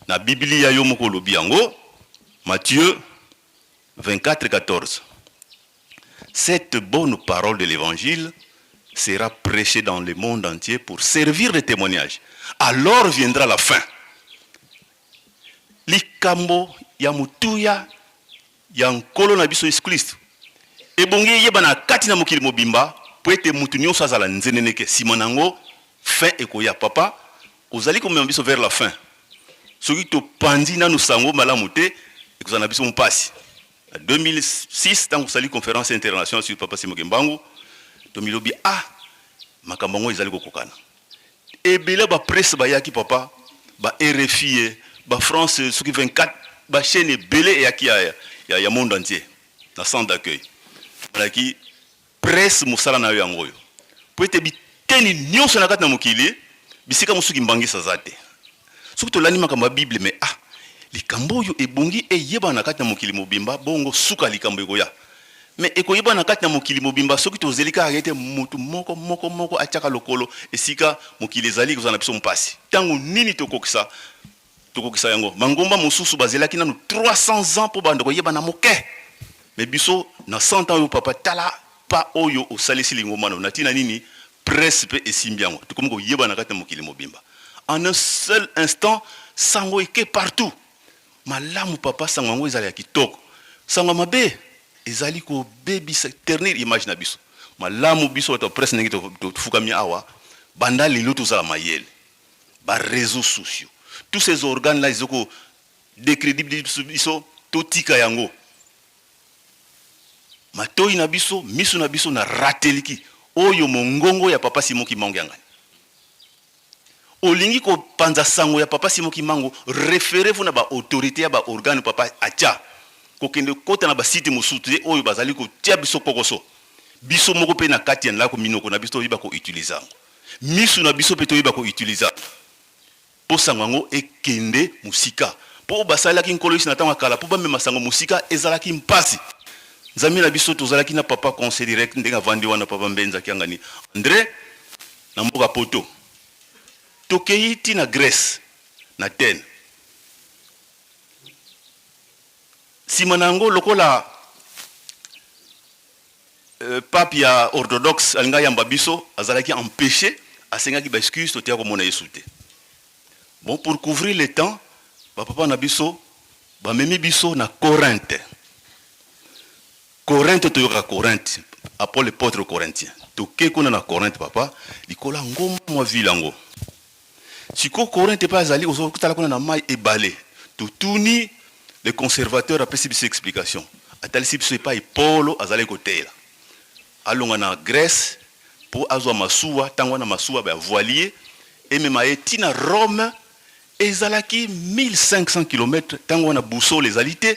Na Biblia yo moko olobi yango, Matthieu 24, 14. Cette bonne parole de l'Evangile sera prechee dans le monde entier pour servir de temoignage. Alors viendra la fin. Likambo ya motuya ya Nkolo na biso Yesu Klisto ebongi eyebana kati na mokili mobimba mpo ete moto nyonso azala nzeneneke. Nsima na yango, fin ekoya. Papa, ozali komema biso vers la fin. Soki topanzi nanu sango malamu te, ekozala na biso mpasi. Na 2006 ntango tosali conférence internationale sur Papa Simon Kimbangu, tomilobi ah makambo yango ezali kokokana. Ebele ba presse bayaki papa, ba RFI, ba France soki 24, ba chaîne ebele eyaki ya, ya, ya monde entier na centre d'accueil. Balaki presse mosala na yo yango oyo. Po ete biteni nyonso na kati na mokili bisika mosusu kimbangisi aza te. Soki tolandi makambo ya Bible mais ah likambo oyo ebongi eyebana na kati na mokili mobimba bongo suka likambo ekoya. Mais ekoyebana na kati na mokili mobimba soki tozeli kaka ete moto moko moko moko atiaka lokolo esika mokili ezali ekozala na biso mpasi. Ntango nini tokokisa tokokisa yango? Mangomba mosusu bazelaki nanu 300 ans mpo banda koyebana moke. Mais biso na 100 ans oyo papa tala pas oyo osalisi lingomba na yo na ntina nini? Presse mpe esimbi yango tokomi koyebana na kati na mokili mobimba en un seul instant sango eke partout. Malamu papa sango yango ezala ya kitoko. Sango ya mabe ezali kobebisa ternir image na biso. Malamu biso bato ya presse ndenge tofukami awa banda lelo tozala mayele. Ba reseaux sociaux tous ces organes là ezoko decredibiliser biso totika yango. Matoyi na biso, miso na biso na rateliki oyo mongongo ya papa Simon Kimbangu Kiangani. Olingi kopanza sango ya papa Simon Kimbangu, referez-vous na ba autorites ya ba organes papa atia. Kokende kota na ba sites mosusu te oyo bazali kotia biso kokoso. Biso moko pe na kati ya ndako minoko na biso toyeba ko utiliser yango. Misu na biso pe toyeba ko utiliser yango. Mpo sango yango ekende mosika. Mpo oyo basalelaki Nkolo Yesu na ntango ya kala mpo bamema sango mosika ezalaki mpasi. Nzambe na biso, tozalaki na Papa Conseiller direct ndenge avandi wana, Papa Mbenza Kiangani Andre, na mboka poto. Tokeyi ti na Grèce, na Athènes. Sima na yango, lokola Pape ya orthodoxe alingi ayamba biso, azalaki empeche, asengaki ba excuses, toteya komona ye su te. Bon, pour couvrir le temps, ba papa na biso bamemi biso na Corinthe. Corinthe, toyokaka Corinthe, Apôtre Apôtre Corinthien. Toke kuna na Corinthe papa, likolo ya ngomba mwa ville yango. Sikoyo Corinthe epai azali, ozotala kuna na mai ebale. Totuni le conservateur apesi biso explication. Atalisi biso epai Polo azalaki koteyela. Alonga na Grèce mpo azwa masuwa, ntango wana masuwa ya voilier emema ye ti na Rome, ezalaki 1500 kilomètres, ntango wana boussole ezali te,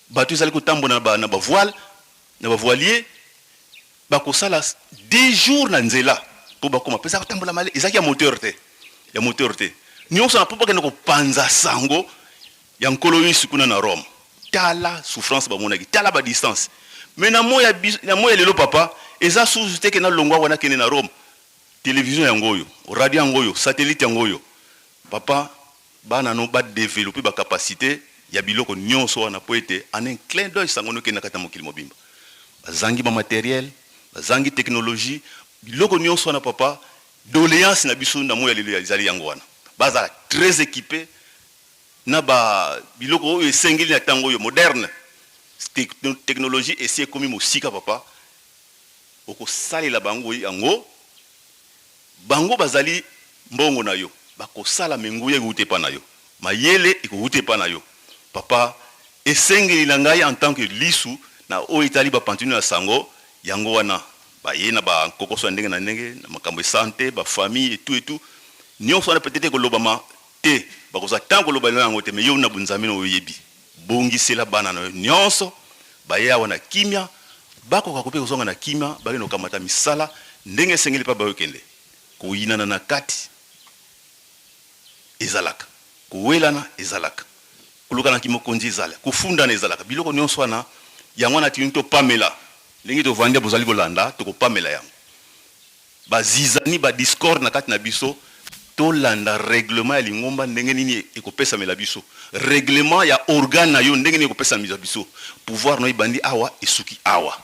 bato ezali kotambola na ba, na ba voile, na ba voilier. Bakosala 10 jours na nzela po bakoma pe eza kotambola male ezalaki ya moteur te ya moteur te nionso na po bakende kopanza sango ya nkolo yesu kuna na Rome tala souffrance bamonaki tala ba distance mais na moyi ya na moyi ya lelo papa eza susu te ke nalongwa awa nakende na Rome television yango oyo radio yango oyo satellite yango oyo papa bana no ba developper ba capacite ya biloko nionso wana po ete en un clin d'oeil sango no ekende na kati ya mokili mobimba. Bazangi ba materiel, bazangi technologie, biloko nionso wana papa, doleance na biso na moyi ya lelo ezali yango wana. Bazala très equipe na ba biloko oyo esengeli na tango oyo moderne. Technologie esi ekomi mosika papa, okosalela bango yango. Bango bazali mbongo na yo bakosala mais nguya ekowuta epa na yo mayele ekowuta epa na yo papa esengeli na ngai en tant que lisu na oyo etali ba pantino ya sango yango wana baye na ba nkokoso ya ndenge na ndenge na makambo ya sante ba famille et tout et tout nionso wana peut-etre ekolobama te bakozwa temps koloba yango te mais yo na bonzambe na oyebi Bongisela bana na yo nionso baye awa na kimia, bakoka ko pe kozonga na kimia, bakende kokamata misala ndenge esengeli pa bayokende. Koyinana na kati ezalaka, kowelana ezalaka, kolukana kimokonzi ezala, kofundana ezalaka, biloko nionso wana yango wana tini topamela ndenge tovandi bozali kolanda, tokopamela yango. Ba zizanie, ba discorde na kati na biso, tolanda reglement ya lingomba ndenge nini ekopesamela biso, reglement ya organe na yo ndenge nini ekopesamela biso, pouvoir na yo ebandi awa esuki awa.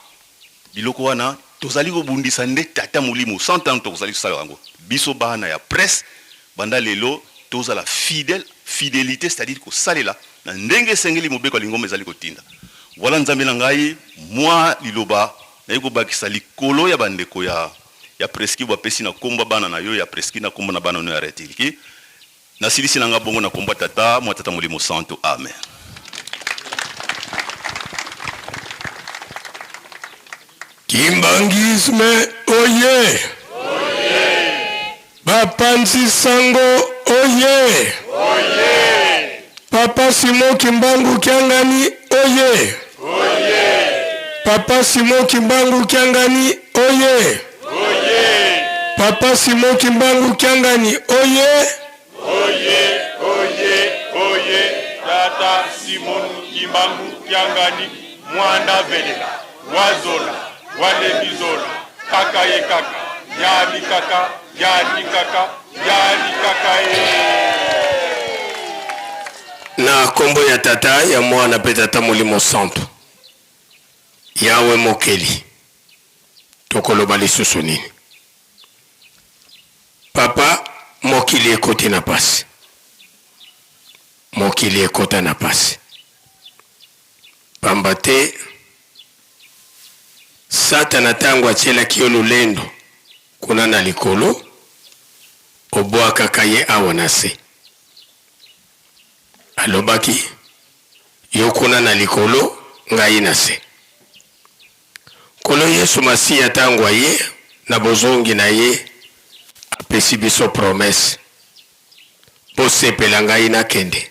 Biloko wana tozali kobundisa nde Tata Molimo sans tango tokozali kosala yango. Biso bana ya presse banda lelo tozala fidèle, fidelite c'est à dire kosalela na ndenge esengeli mobeko ya lingomba ezali kotinda. Voilà Nzambe na ngai mwa liloba Naye kobakisa likolo ya bandeko ya ya Preski bapesi na kombo ya bana na yo ya Preski na kombo na bana no ya Retilki. Nasilisi na nga bongo na kombo ya Tata, Mwa Tata Molimo Santu. Amen. Kimbanguisme oye! Bapanzi sango oye! Papa Simon Kimbangu Kiangani oye! Papa Simon Kimbangu Kiangani oye! Papa Simon Kimbangu Kiangani oye! Oye oye oye tata Simon Kimbangu Kiangani mwanda velela wazola walembi zola kaka ye kaka yani kaka yani kaka yani kaka ye. Na kombo ya Tata, ya Mwana pe Tata Molimo Santu. Yawe Mokeli, tokoloba lisusu nini? Papa, mokili ekoti na pasi. Mokili ekota na pasi. Pamba te Satana tango atielaki yo lolendo kuna na likolo, obwakaka ye awa na se. Alobaki, Yo kuna na likolo, ngai na se. Nkolo Yesu Masiya tango aye na bozongi na ye apesi biso promesse, Bosepela ngai nakende,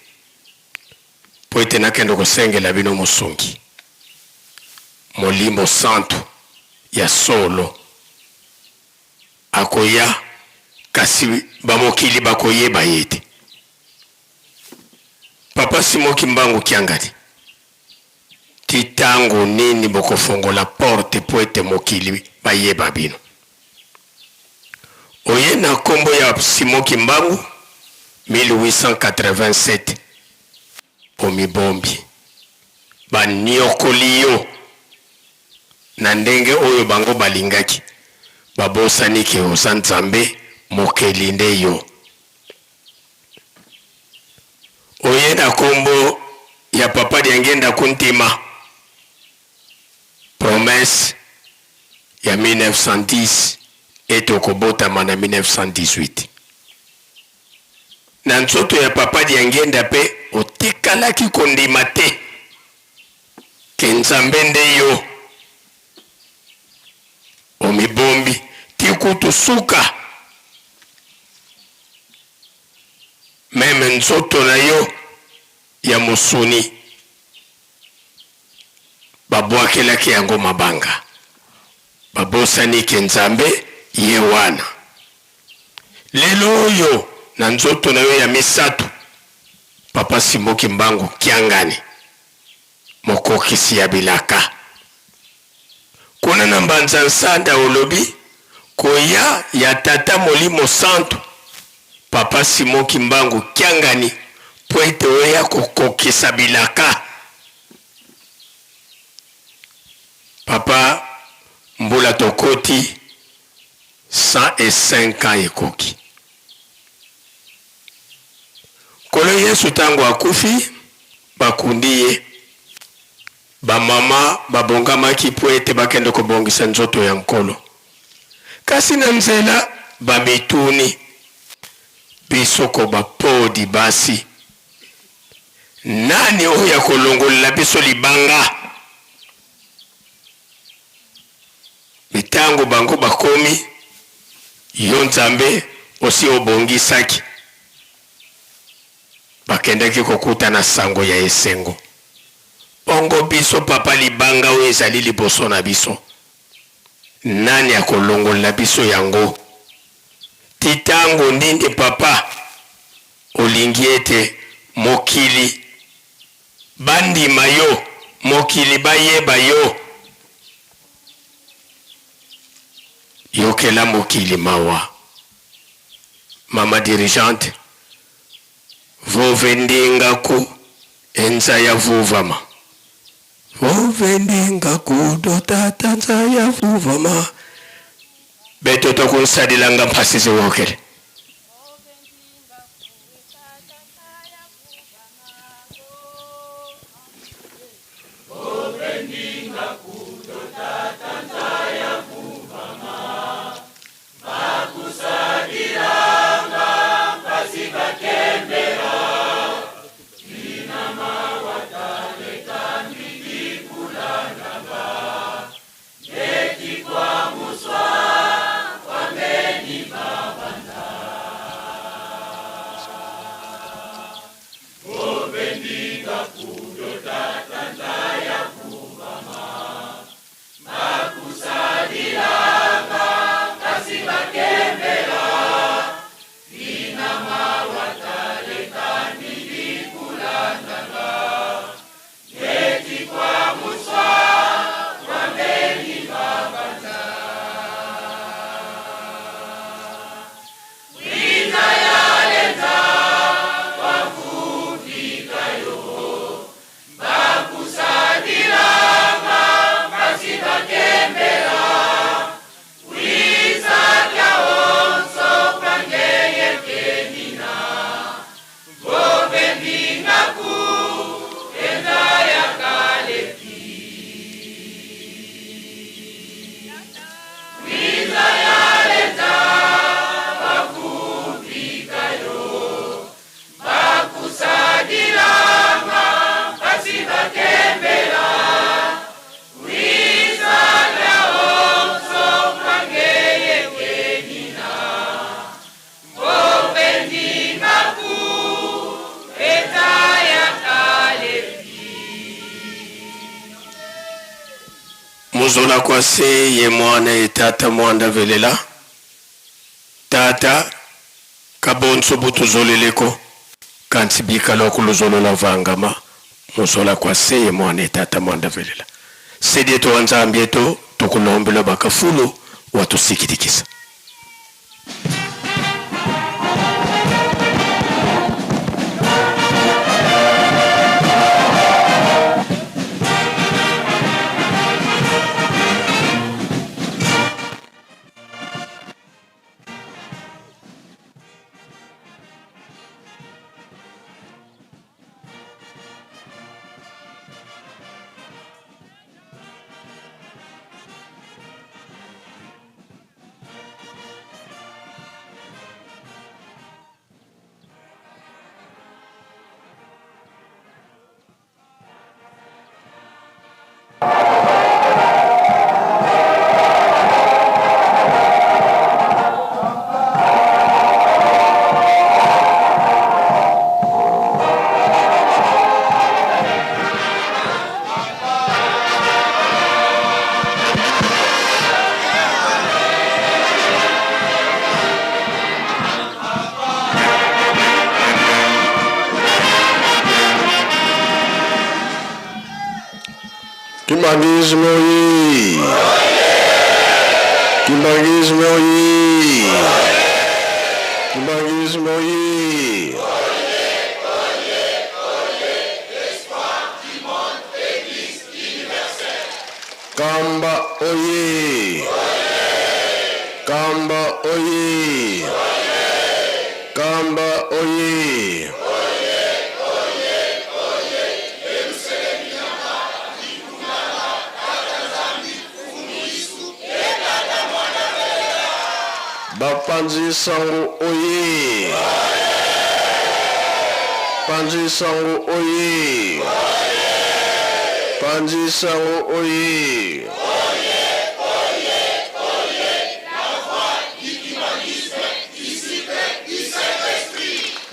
mpo ete nakende kosengela bino Mosungi, Molimo Santu ya solo. Akoya, kasi bamokili bakoyeba ye te. Papa Simon Kimbangu Kiangani. Ti tango nini bokofongola porte po ete mokili bayeba bino? Oye na kombo ya Simon Kimbangu 1887 omibombi ba niokoli yo na ndenge oyo bango balingaki babosani ke oza Nzambe mokeli nde yo. Oye na kombo ya papa Diangienda Kuntima promesse ya 1910 ete okobotama na 1918 na nzoto ya papa Diangienda pe otikalaki kondima te ke Nzambe nde yo omibombi ti kutu suka Meme nzoto na yo ya mosuni babwakelaki yango mabanga. Babosani ke Nzambe ye wana. Lelo oyo na nzoto na yo ya misatu, Papa Simon Kimbangu Kiangani, mokokisi ya bilaka. Kuna na Mbanza Nsanda olobi koya ya Tata Molimo Santu, Papa Simon Kimbangu Kiangani mpo ete oya kokokisa bilaka. Papa mbula tokoti 105 ans ekoki. Nkolo Yesu tango akufi bakundi ye. Ba mama babongamaki mpo ete bakende kobongisa nzoto ya Nkolo. Kasi na nzela bamituni, Biso ko bapodi basi, nani oyo akolongolela biso libanga? Me tango bango bakomi, yo Nzambe osi obongisaki. Bakendaki kokutana sango ya esengo. Bongo biso papa libanga oyo ezali liboso na biso nani akolongolela biso yango? Ti tango nini papa olingi ete mokili bandima yo, mokili bayeba yo? Yokela mokili mawa mama dirigeante. Vove ndinga ku enza ya vuvama. Vove ndinga ku dotata nza ya vuvama. Beto tokunsadilanga mpasi ziwokele. Muzola kwa se ye mwana ye tata mwanda velela Tata kabonso butuzoleleko kansi bikala okuluzolola vangama Muzola kwa se ye mwana ye tata mwanda velela Sedieto wa Nzambi eto tukulombela bakafulu watusikilikisa. Kimbanguisme oye! Kimbanguisme oye! Kimbanguisme oye! Kamba oye! Kamba oye! Kamba oye! Bapanzi sango oye! Panzi sango oye! Panzi sango oye!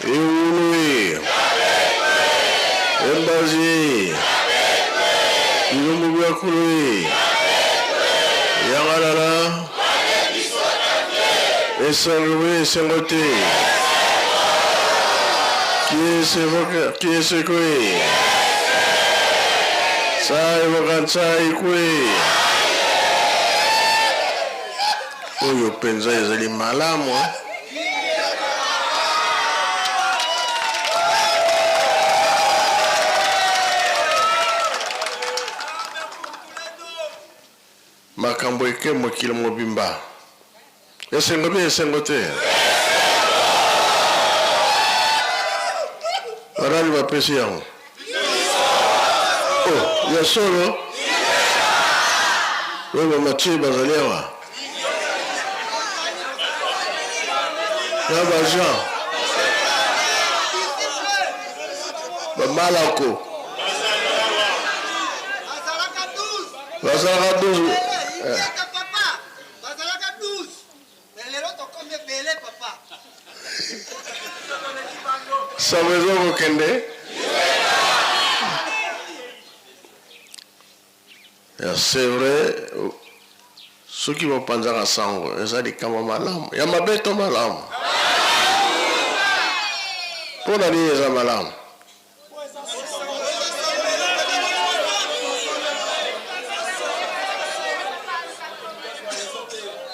Ewului! Embazi! Bilumbu bia kului! Yangalala! Esengo be esengo te! Kiese kwe! Tsai boka tsai kwe! Oyo mpenza ezali malamu. Makambo eke mokili mobimba. Esengo be esengo te. Banani bapesi yango? Oh, ya solo? Oyo bamatie bazali awa? Na ba Jean? Ba Malako? Bazalaka 12. Eh. Sango eza kokende ya c'est vrai soki bapanzaka sango eza likambo malamu ya mabe to malamu mpo na nini eza malamu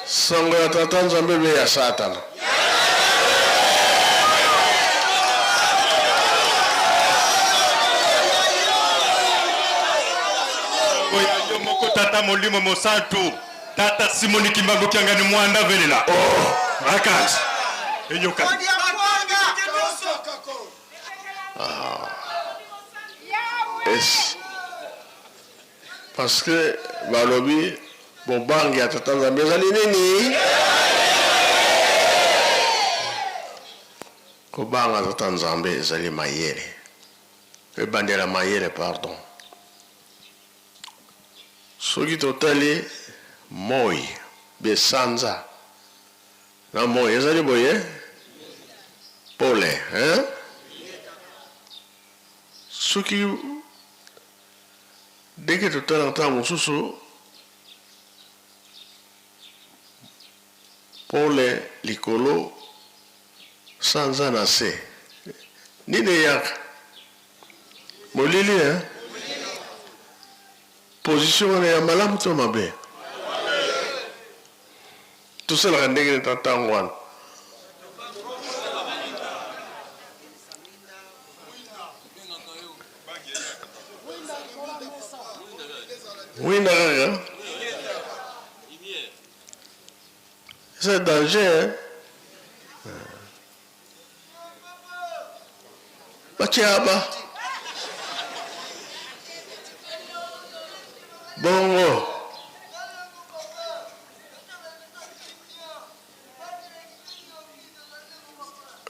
Sango ya tata Nzambe be ya Satana. Yo moko tata molimo mosantu tata Simoni Kimbangu Kiangani mwanda velela oh rakati enyoka Ah. Es parce que balobi bobangi ya tata Nzambe ezali nini? Kobanga tata Nzambe ezali mayele, ebandela mayele pardon. Soki totali moi be sanza na moi ezali boye pole hein? Soki ndenge totalaka ntango mosusu. Pole likolo, sanza na se. Nini eyaka? Molili hein? Position wana ya malamu to mabe? Tosalaka ndenge nini na ntango wana? Mwinda kaka. C'est danger hein? Batiaba. Bongo.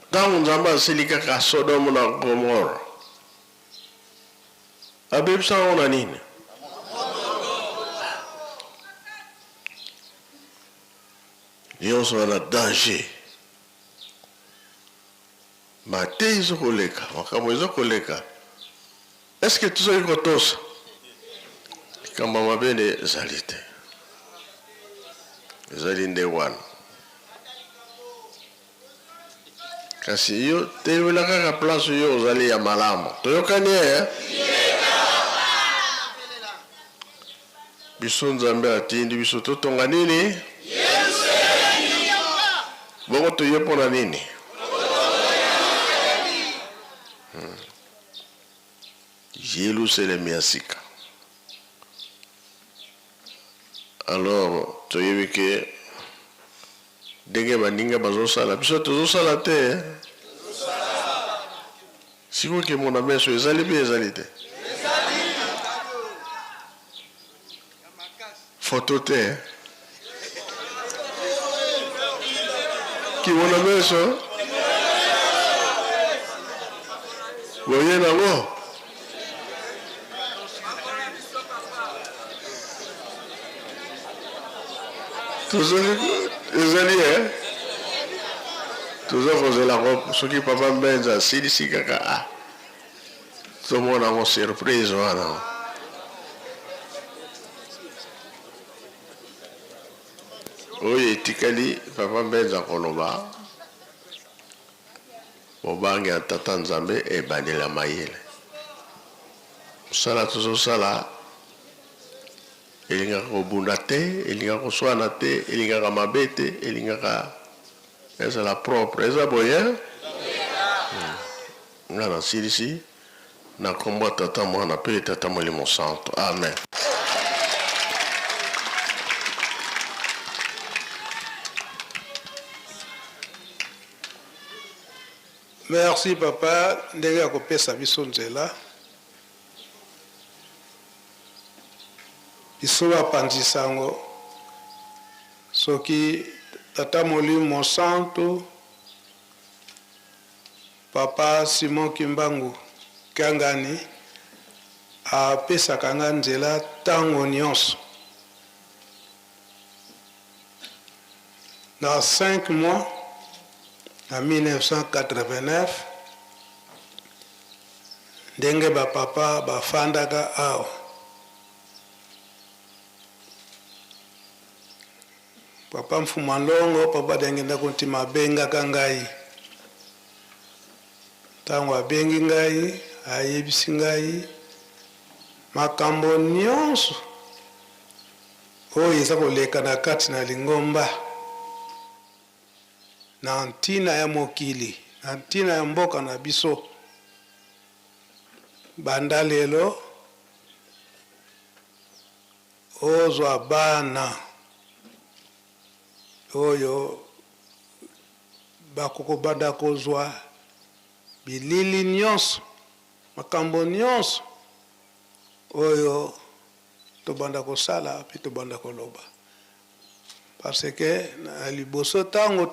Ntango Nzambe asili kaka Sodome na Gomore, abebisa yango na nini? Nyonso wana danger. Mateyi ezo koleka, makambo ezo koleka. Est-ce que tozali kotosa? Likambo ya mabe nde ezali te. Ezali nde wana. Kasi yo telemela kaka place yo ozali ya malamu. Toyokani eh? Biso Nzambe atindi biso totonga nini? Bongo toye mpo na nini? Hmm. Yelusalemi ya sika. Alors toyebi ke ndenge baninga bazosala biso tozosala te eh? Sikoyo kimona meso ezali mpe ezali te? Photo te eh? Kimona meso boye nango tozali ezali eh? Toza kozela yango soki papa Mbenza asilisi kaka ah tomona yango surprise wana. Oyo etikali papa Mbenza koloba bobangi ya tata Nzambe ebandeli ya mayele. Mosala tozosala Elingaka kobunda te, elingaka koswana te, elingaka mabe te, elingaka ezala propre. Eza boye hein? Nga nasilisi na kombo ya Tata, Mwana pe Tata Molimo Santu. Amen. Merci papa ndenge ya kopesa biso nzela. Biso bapanzi sango soki tata molimo santu papa Simon Kimbangu Kiangani apesaka nga nzela tango nionso na 5 mois na 1989 Ndenge ba papa ba fandaka awa. Papa Mfuma Nlongo, papa Diangienda Kuntima abengaka ngai. Tango abengi ngai, ayebisi ngai makambo nionso oyo eza koleka na kati na lingomba. Na ntina ya mokili, na ntina ya mboka na biso, banda lelo ozwa bana oyo bakokobanda kozwa bilili nyonso, makambo nyonso oyo tobanda kosala mpe tobanda koloba. Parce que na liboso tango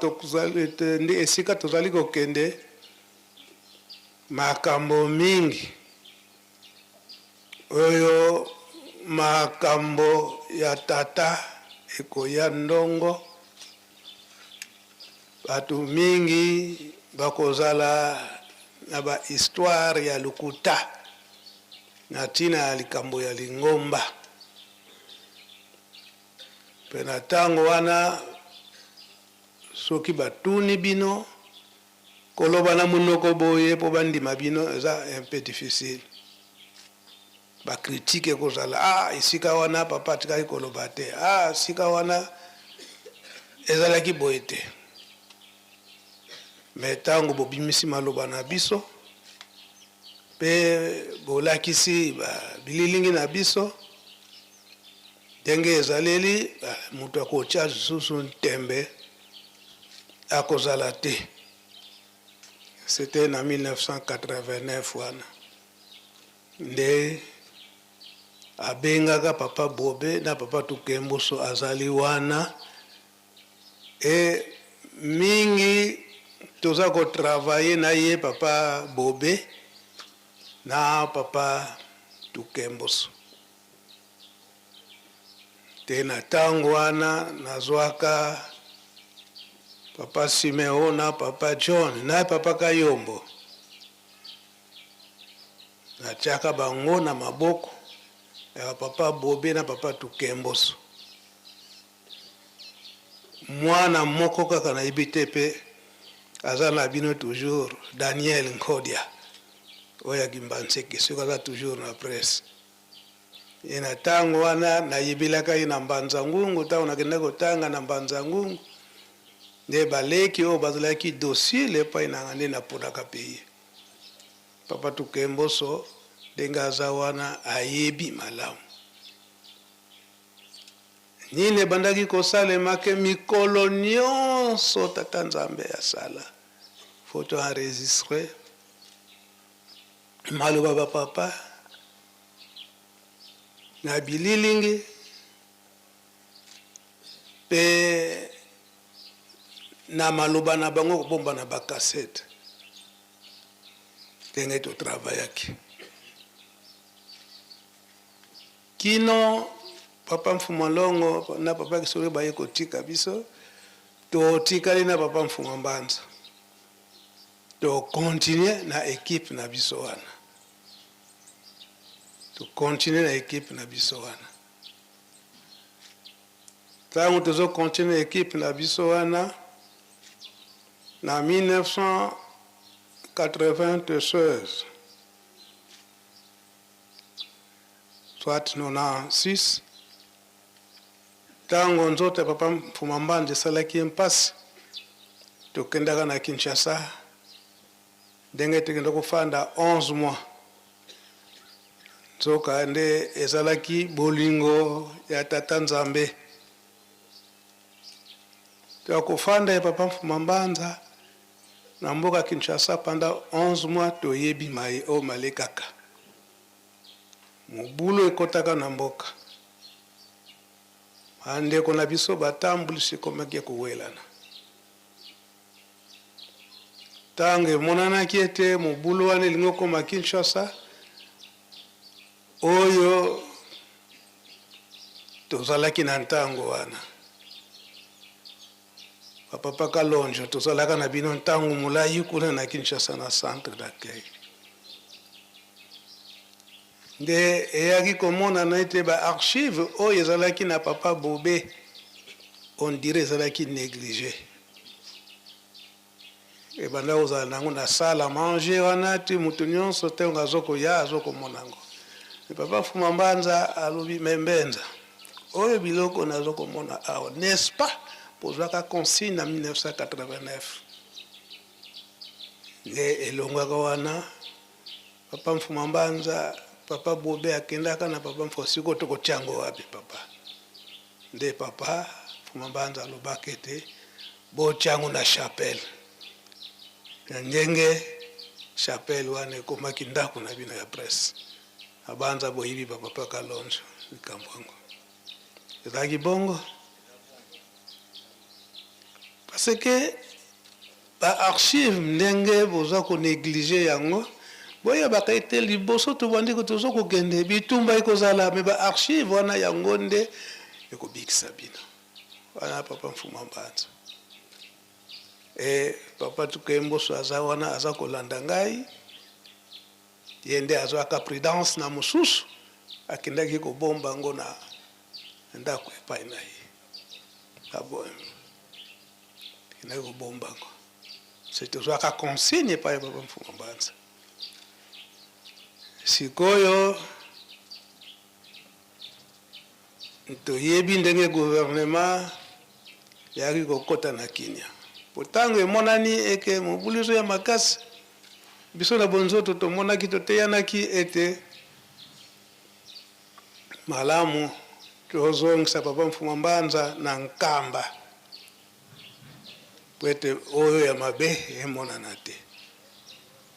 nde esika tozali kokende makambo mingi oyo makambo ya tata ekoya ndongo bato mingi bakozala na ba histoire ya lokuta na ntina ya likambo ya lingomba. Mpe na ntango wana, Soki batuni bino, koloba na munoko boye po bandima bino eza un peu difficile. Ba critiques ekozala, ah esika wana papa atikaki koloba te, ah esika wana ezalaki boye te. Mais tango bobimisi maloba na biso pe bolakisi ba bililingi na biso ndenge ezaleli, moto akotia lisusu ntembe akozala te. C'etait na 1989 wana nde abengaka papa Bobe na papa Tukemboso azali wana et mingi toza ko travailler na ye papa Bobe na papa Tukemboso te na tango wana nazwaka papa Simeo na papa John na papa Kayombo natiaka bango na maboko ya papa Bobe na papa Tukemboso. Mwana moko kaka nayebi te pe aza na bino toujours Daniel Nkodia oyo ya Kimbanseke soki aza toujours na presse. Ye na tango wana nayebelaka ye na Mbanza Ngungu tango nakendaki kotanga na Mbanza Ngungu nde baleki oyo bazalaki docile epai nanga nde naponaka pe ye. Papa Tukemboso ndenge aza wana ayebi malamu. Nini ebandaki kosalema ke mikolo nionso tata Nzambe asala faut to enregistrer maloba ba papa na bililingi pe na maloba na bango kobomba na ba cassette ndenge to travaillaki. Kino papa Mfumua Longo na papa Kisolo baye kotika biso, totikali na papa Mfumua Mbanza. To continuer na equipe na biso wana. To continuer na equipe na biso wana. Tango tozo continuer equipe na biso wana, na 1996, soit 96, tango nzoto ya papa Mfuma Mbanza esalaki ye mpasi, tokendaka na Kinshasa, ndenge tokenda kofanda 11 mois, nzoka nde ezalaki bolingo ya tata Nzambe. Ya kofanda ya papa Mfuma Mbanza na mboka Kinshasa pendant 11 mois, toyebi maye oyo malekaka. Mobulu ekotaka na mboka. Ba ndeko na biso batambwisi ekomaki ya kowelana. Tango emonanaki ete mobulu wana elingi kokoma Kinshasa, oyo tozalaki na ntango wana, ba papa Kalonjo, tozalaka na bino ntango molayi kuna na Kinshasa na centre d'accueil. Nde eyaki komonana ete ba archives oyo ezalaki na papa Bobe, on dirait ezalaki negliger. Ebanda kozala na yango na salle à manger wana ti mutu nionso tango azo koya azo komona yango. Mais papa Fuma Mbanza alobi mais Mbenza, oyo biloko nazo komona awa n'est-ce pas bozwaka consigne na 1989? Nde elongwaka wana papa Mfuma Mbanza, papa Bobe akendaka na papa Mfuma, sikoyo tokotia yango wapi papa? Nde papa Mfuma Mbanza alobaka ete botia yango na chapelle. Na ndenge chapelle wana ekomaki ndako na bino ya presse. Nabanza boyebi ba papa Kalonzo likambo yango. Ezalaki bongo? Parce que ba archives ndenge boza ko negliger yango, boyebaka ete liboso tobandi ko tozo kokende bitumba ekozala, mais ba archives wana yango nde ekobikisa bino. Wana papa Mfuma Mbanza. Et papa Tukemboso aza wana aza kolanda ngai, ye nde azwaka prudence na mosusu akendaki kobomba yango na ndako epai na ye. Tokendaki kobomba yango. Se tozwaka consigne epai ya Papa Mfumu Mbanza. Sikoyo toyebi ndenge gouvernement eyaki kokota na Kinia. Po ntango emonani eke mobulu ezoya makasi, biso na bonzoto tomonaki, toteyanaki ete malamu tozongisa Papa Mfuma Mbanza na Nkamba po ete oyo ya mabe emonana te.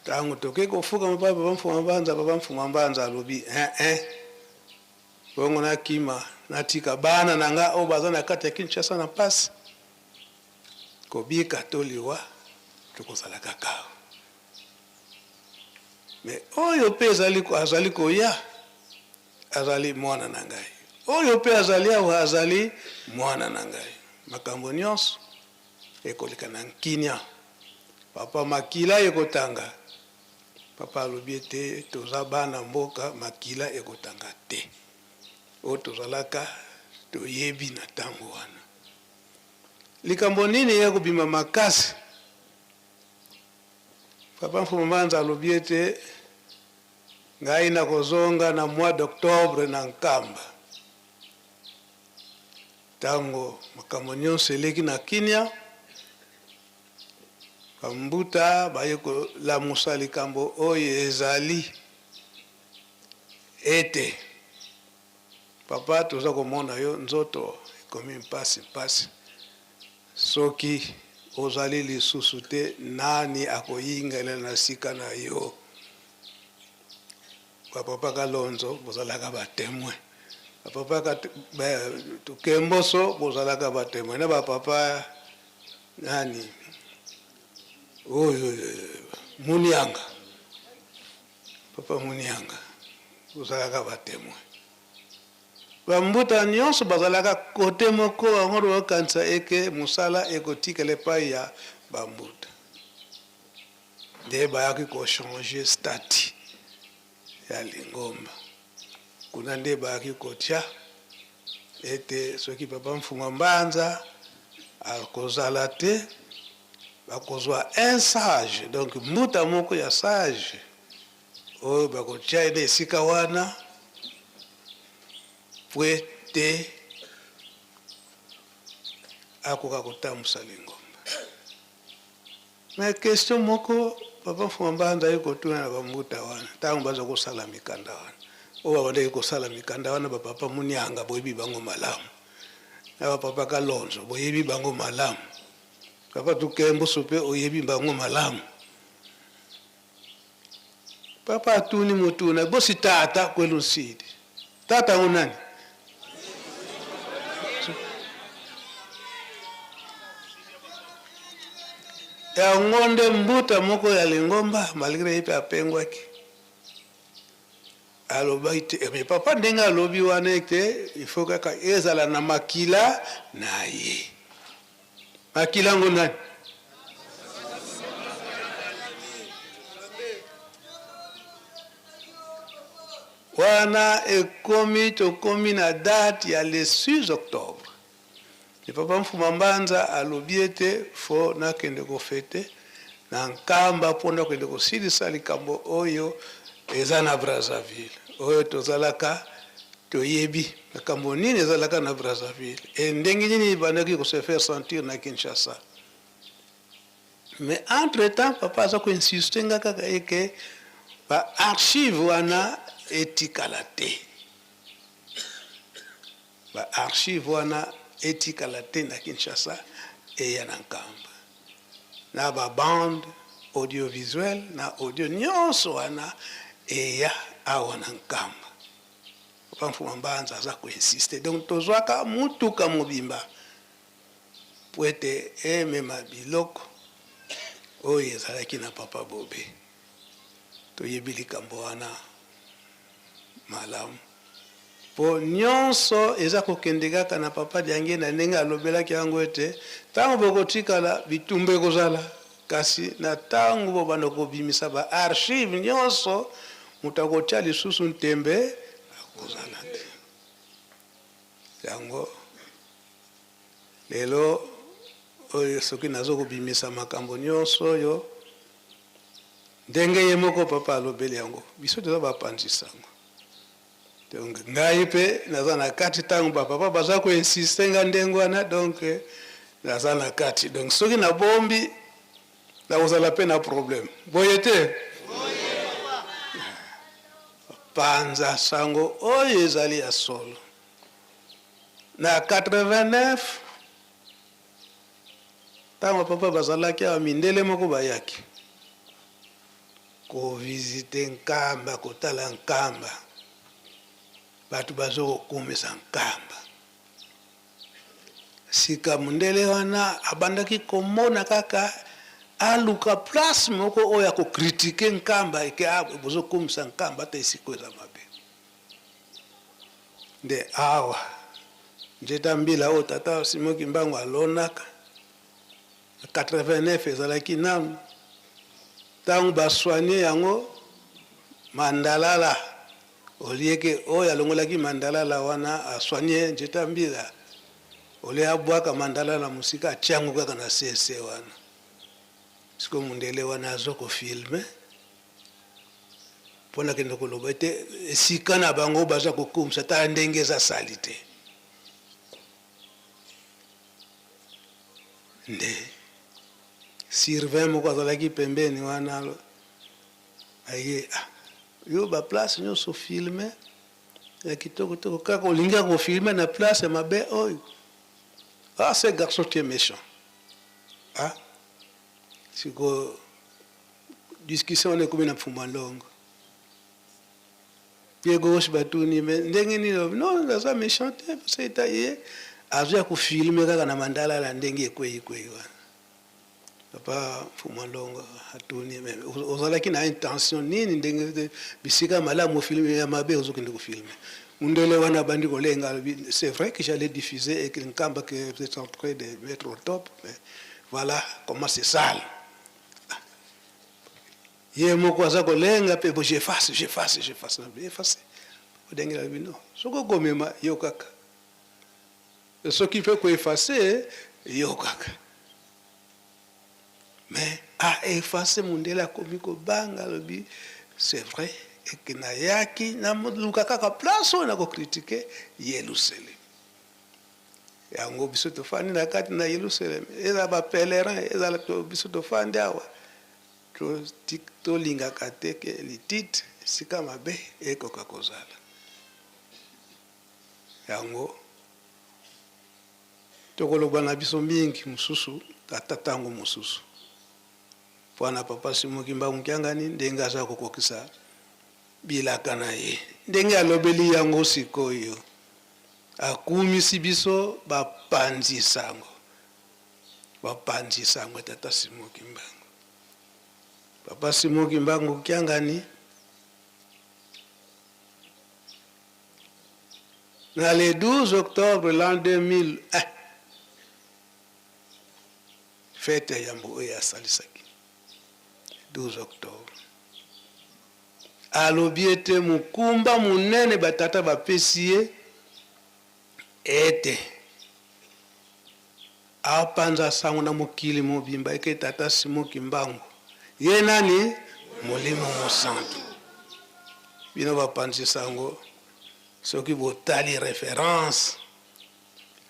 Tango toke kofukama epai ya Papa Mfuma Mbanza, Papa Mfuma Mbanza alobi, Eh-eh, bongo nakima natika bana na nga oyo baza na kati ya Kinshasa na mpasi? Kobika to liwa, tokozala kaka awa. Mais oyo mpe ezali, azali koya, azali mwana na ngai. Oyo mpe azali awa azali mwana na ngai. Makambo nyonso ekoleka na nkinia. Papa, makila ekotanga. Papa alobi ete toza bana mboka, makila ekotanga te. Oyo tozalaka toyebi na tango wana. Likambo nini eya kobima makasi? Papa Mfumu Mbanza alobi ete ngai nakozonga na mois d'octobre na Nkamba. Tango makambo nionso eleki na kinia, ba mbuta baye kolamusa likambo oyo ezali ete papa toza komona yo nzoto ekomi mpasi mpasi, soki ozali lisusu te nani akoyingela na sika na yo? Ba papa Kalonzo bozalaka ba temoin, ba papa Tukemboso bozalaka ba temoin na ba papa nani oyo Munianga, papa Munianga bozalaka ba temoin. Ba mbuta nionso bazalaka cote moko bango bakanisa eke mosala ekotikala epai ya ba mbuta. Nde bayaki ko changer statut ya lingomba. Kuna nde bayaki kotia ete soki Papa Mfuma Mbanza akozala te, bakozwa un sage, donc mbuta moko ya sage oyo bakotia ye na esika wana po ete akoka kotambusa lingomba. Mais question moko papa Mfuma Mbanza aye kotuna na ba mbuta wana tango baza kosala mikanda wana oyo babandaki kosala mikanda wana ba papa Munianga boyebi bango malamu na ba papa Kalonzo boyebi bango malamu papa Tukembusu pe oyebi bango malamu papa atuni motuna bosi tata kwelu nsidi tata yango nani yango nde mbuta moko ya lingomba malgre ye mpe apengwaki alobaki te eh, mais papa ndenge alobi wana ete il faut kaka ezala na makila na ye Makila yango nani? Wana ekomi tokomi na date ya le 6 octobre. Le papa Mfuma Mbanza alobi ete fo nakende kofete na Nkamba mpo nakende kosilisa likambo oyo eza na Brazzaville oyo tozalaka Toyebi makambo nini ezalaka na Brazzaville et ndenge nini ebandaki ko se faire sentir na Kinshasa. Mais entre temps papa aza ko insister nga kaka et que ba archives wana etikala te. Ba archives wana etikala te na Kinshasa eya na Nkamba. Na ba bandes audiovisuelles na audio nionso wana eya awa na Nkamba. Papa Mfuma Mbanza aza ko insister donc tozwaka mutuka mobimba po ete emema biloko oyo ezalaki na Papa Bobe. Toyebi likambo wana malamu po nionso eza kokende kaka na Papa Diangienda ndenge alobelaki yango ete tango bokotikala bitumba ekozala Kasi na tango bobanda kobimisa ba archives nionso, moto akotia lisusu ntembe akozala te. Yango lelo Oyo soki nazo kobimisa makambo nyonso oyo ndenge ye moko papa alobeli yango, biso toza bapanzi sango. Donc ngai mpe naza na kati ntango bapapa baza koinsiste nga ndenge wana, donc naza na kati. Donc soki nabombi nakozala mpe na problème, boye te? Panza sango oyo ezali ya solo. Na 89 ntango papa bazalaki awa, mindele moko bayaki kovisite Nkamba, kotala Nkamba, bato bazo kokumisa Nkamba. Sika mondele wana abandaki komona kaka aluka place moko oyo akokritike Nkamba eke ah, bozokumisa Nkamba ata esika oyo eza mabe. Nde awa nzeta mbila oyo tata Simon Kimbangu alonaka na 89 ezalaki nanu ntango basoigne yango mandalala olieke oyo alongolaki mandalala wana asoigne nzeta mbila olie abwaka mandalala mosika atia yango kaka na sese wana. Sikoyo mondele wana azo kofilme mpo na kende koloba ete esika na bango baza kokumisa tala ndenge eza salite. Nde surveillant moko azalaki pembeni wana aye, ah, yo ba place nyonso filme ya kitoko toko kaka olingi kofilme na place ya mabe oyo. Ah, ce garçon tu es méchant. Ah, sikoyo discussion wana ekomi na Mfumua Ndongo. Pied gauche batuni mais ndenge nini? Non, naza méchant te parce que eta ye azwi ya kofilme kaka na mandalala ndenge ekweyi kweyi wana. Papa Mfumua Ndongo atuni mais ozalaki na intention nini ndenge bisika malamu ofilme ya mabe ozokende kofilme? Mundele wana abandi kolenga alobi c'est vrai que j'allais diffuser et que Nkamba que vous êtes en train de mettre au top, mais voilà comment c'est sale. Ye moko aza kolenga mpe bo j'efface, j'efface, j'efface, na efface. Odengela alobi non, soki okomema yo kaka, soki mpe koefface yo kaka. Mais a efface, mundele akomi kobanga, alobi c'est vrai eke nayaki naluka kaka place oyo nakokritike Yelusalemi. Yango biso tofandi na kati na Yelusalemi, ezala ba pèlerin, ezala biso tofandi awa, tolingaka te ke litite esika mabe ekoka kozala. Yango tokoloba na biso mingi mosusu ata tango mosusu pona papa Simon Kimbangu Kiangani ndenge aza kokokisa bilaka na ye, ndenge alobeli yango sikoyo, akumisi biso bapanzi sango, bapanzi sango ya tata Simon Kimbangu. Papa Simon Kimbangu Kiangani na le 12 octobre l'an 2001, fete ya yambo oyo asalisaki 12 octobre, alobi ete mokumba monene batata bapesi ye ete apanza sango na mokili mobimba eke tata Simon Kimbangu ye nani? Molimo Mosantu. Bino bapanzi sango, soki botali reference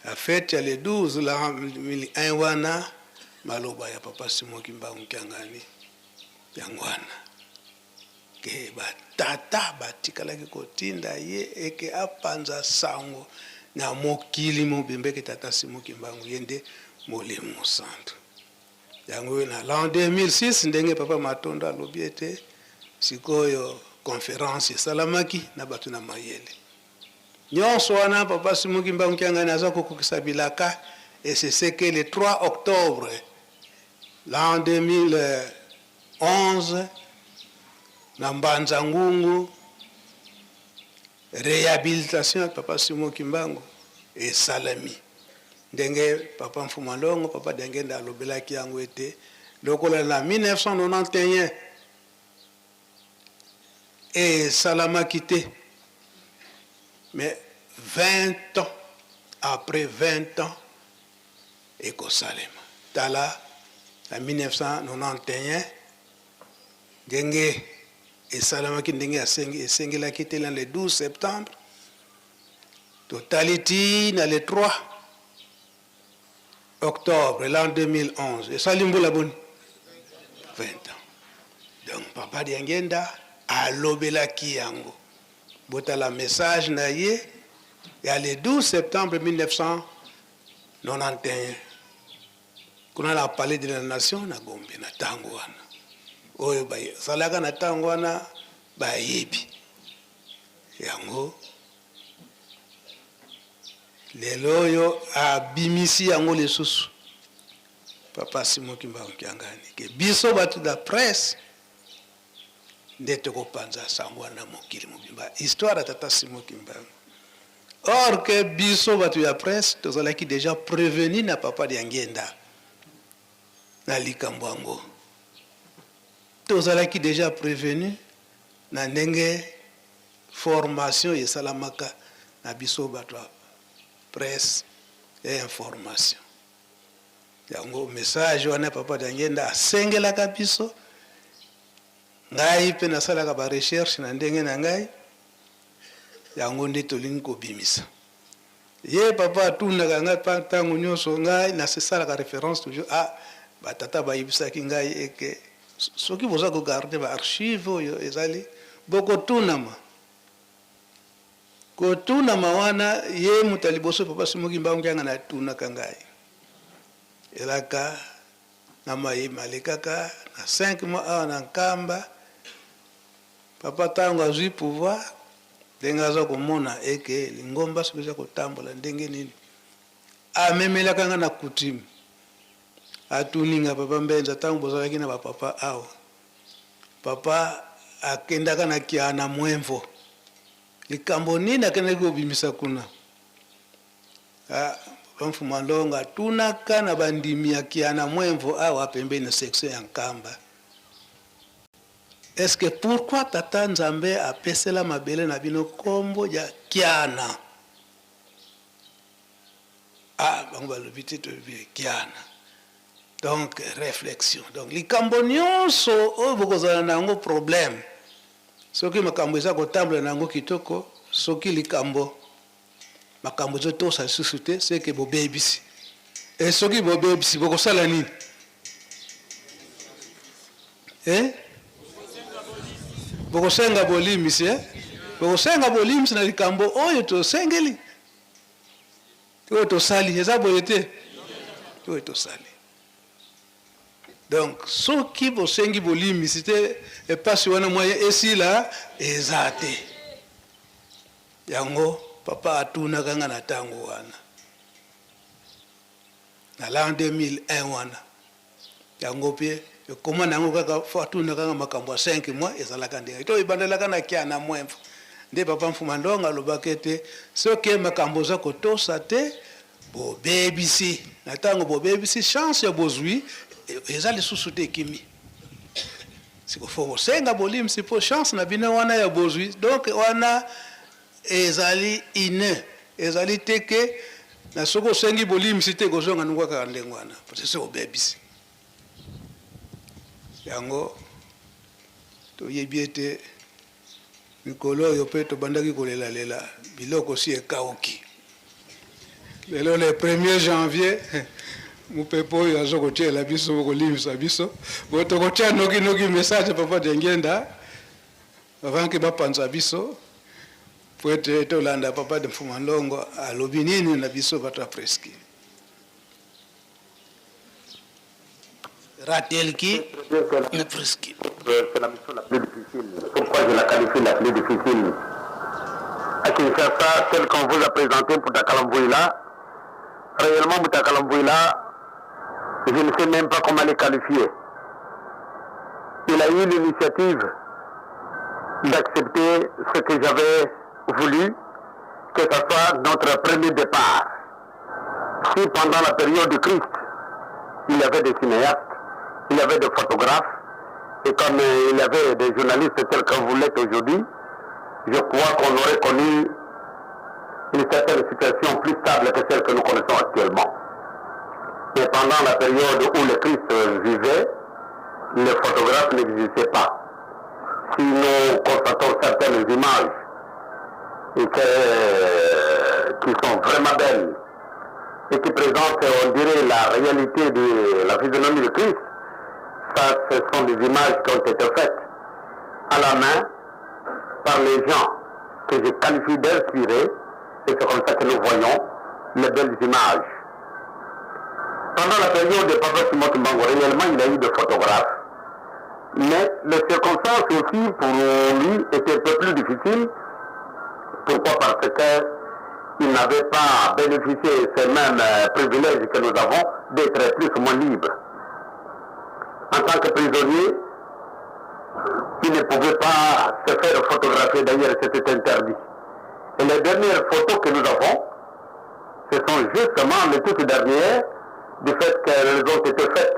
ya fete ya le 12 la 2001 wana, maloba ya papa Simon Kimbangu Kiangani yango wana ke batata batikalaki kotinda ye eke apanza sango na mokili mobimba eke tata Simon Kimbangu ye nde Molimo Mosantu. Yango oyo na l'an 2006 ndenge papa Matondo alobi ete sikoyo conference esalamaki na bato na mayele nyonso wana, papa Simon Kimbangu Kiangani aza kokokisa bilaka et c'est ce que le 3 octobre l'an 2011 na Mbanza Ngungu rehabilitation ya papa Simon Kimbangu esalami ndenge papa Mfuma Longo, papa Diangenda alobelaki yango ete lokola na 1991 esalamaki te, mais 20 ans après 20 ans ekosalema. Tala na 1991 ndenge esalamaki, ndenge esengelaki te na le 12 septembre, totali ti na le 3 octobre l'an 2011, esali mbula boni? 20 ans. Donc Papa Diangienda alobelaki yango. Botala message na ye ya le 12 septembre 1991 kuna na Palais de la Nation na Gombe. Na ntango wana oyo basalaka, na ntango wana bayebi yango. Lelo oyo abimisi yango lisusu, Papa Simon Kimbangu Kiangani, ke biso bato da presse nde tokopanza sango wana mokili mobimba, histoire ya tata Simon Kimbangu. Or ke biso bato ya presse tozalaki déjà prévenu na Papa Diangienda na likambo yango. Tozalaki déjà prévenu na ndenge formation esalamaka na biso bato ya presse ya information. Yango message wana Papa Diangienda asengelaka biso, ngai mpe nasalaka ba recherche na ndenge na ngai, yango nde tolingi kobimisa. Ye papa atunaka ngai mpa ntango nyonso, ngai nasalaka référence toujours: ah, batata bayebisaki ngai eke soki boza kogarder ba archive oyo ezali, bokotunama. Kotunama wana, ye moto ya liboso, Papa Simon Kimbangu Kiangani, atunaka ngai elaka na mayema alekaka na 5 mois awa na Nkamba. Papa ntango azwi pouvoir, ndenge aza komona eke lingomba soki eza kotambola ndenge nini, amemelaka nga na coutume, atuni nga: "Papa Mbenza, ntango bozalaki na bapapa awa, papa akendaka na Kiana Mwemvo, likambo nini akendaki kobimisa kuna?" Ah, Papa Mfuma Ndongo atunaka na bandimi ya Kiana Mwemvo awa pembeni na section ya Nkamba: "Est-ce que pourquoi tata Nzambe apesela mabele na bino nkombo ya Kiana?" Ah, bango balobi te, toyebi Kiana. Donc réflexion, donc likambo nyonso oyo bokozala na yango problème, soki makambo eza kotambola na yango kitoko, soki likambo makambo ezotosa lisusu te, seke bobebisi. E soki bobebisi, bokosala nini? Eh? Bokosenga bolimbisi, eh? Bokosenga bolimbisi na likambo oyo tosengeli, oyo tosali. Eza boye te? Oyo tosali. Donc soki bosengi bolimbisi te, epasi wana moyen esila eza te. Yango papa atunaka nga na ntango wana na l'an 2001 wana. Yango mpe ekoma na yango kaka fo atunaka nga makambo ya 5 mois ezalaka ndenge to ebandelaka na Kiana Mwemfa. Nde Papa Mfuma Ndongo alobaki ete soki makambo oza kotosa te, bobebisi. Na ntango bobebisi, chance ya bozwi eza lisusu te, ekimi. Siko fo kosenga bolimbisi mpo chance na bino wana ya bozwi, donc wana ezali ine, ezali te ke na soki osengi bolimbisi te, kozonga nungu kaka ndenge wana, parce que obebisi yango. Toyebi ete mikolo oyo mpe tobandaki kolelalela biloko si ekauki. Lelo le 1er janvier, mopepe oyo aza kotiela biso, bokolimbisa biso. Bo tokotia nokinoki message Papa Diangienda avant ke bapanza biso, po ete tolanda Papa de Mfuma Ndongo alobi nini na biso bato ya presqu'île Ratelki na presqu'île. C'est la mission la plus difficile. Pourquoi je la qualifie la plus difficile? À Kinshasa, celle qu'on vous a présentée, Mputa réellement Mputa, je ne sais même pas comment les qualifier. Il a eu l'initiative d'accepter ce que j'avais voulu, que ce soit notre premier départ. Si pendant la période du Christ, il y avait des cinéastes, il y avait des photographes, et comme il y avait des journalistes tels que vous l'êtes aujourd'hui, je crois qu'on aurait connu une certaine situation plus stable que celle que nous connaissons actuellement. Mais pendant la période où le Christ vivait, les photographes n'existaient pas. Si nous constatons certaines images et que, qui sont vraiment belles et qui présentent, on dirait, la réalité de la physionomie de Christ, ça, ce sont des images qui ont été faites à la main par les gens que je qualifie d'inspirés, et c'est comme ça que nous voyons les belles images. Pendant la période de Papa Simon Kimbangu, réellement, il a eu des photographes. Mais les circonstances aussi, pour lui, étaient un peu plus difficiles. Pourquoi Parce qu'il n'avait pas bénéficié de ces mêmes privilèges que nous avons d'être plus ou moins libres. En tant que prisonnier, il ne pouvait pas se faire photographier, d'ailleurs c'était interdit. Et les dernières photos que nous avons, ce sont justement les toutes dernières du fait qu'elles ont été faites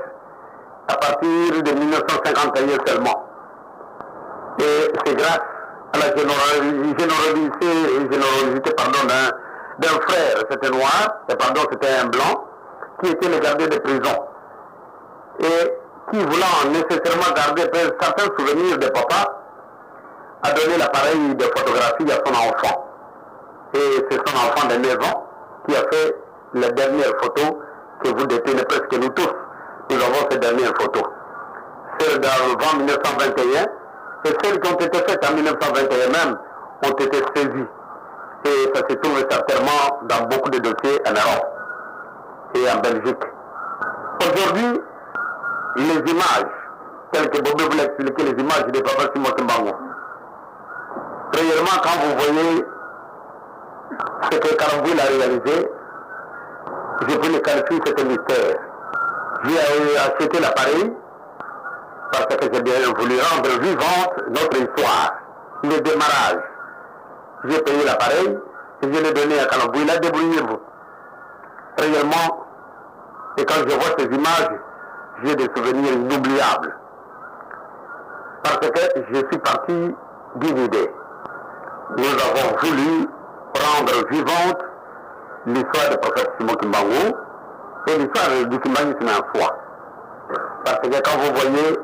à partir de 1951 seulement. Et c'est grâce à la générosité, générosité pardon, d'un frère, c'était noir, et pardon, c'était un blanc, qui était le gardien de prison. Et qui, voulant nécessairement garder certains souvenirs de papa, a donné l'appareil de photographie à son enfant. Et c'est son enfant de 9 ans qui a fait la dernière photo que vous détenez presque nous tous. Nous avons ces dernières photos. Celles d'avant 1921 et celles qui ont été faites en 1921 même ont été saisies. Et ça se trouve certainement dans beaucoup de dossiers en Europe et en Belgique. Aujourd'hui, les images, telles que Bobé vous l'a expliqué, les images de Papa Simon Kimbangu. Premièrement, quand vous voyez ce que Karambouil a réalisé, je peux le qualifier, c'est un mystère. J'ai acheté l'appareil parce que j'ai bien voulu rendre vivante notre histoire, le démarrage. J'ai payé l'appareil et je l'ai donné à Kalambouil. Il a débrouillez-vous. Réellement, et quand je vois ces images, j'ai des souvenirs inoubliables. Parce que je suis parti d'une idée. Nous avons voulu rendre vivante l'histoire du prophète Simon Kimbangu et l'histoire du kimbanguisme en soi. Parce que quand vous voyez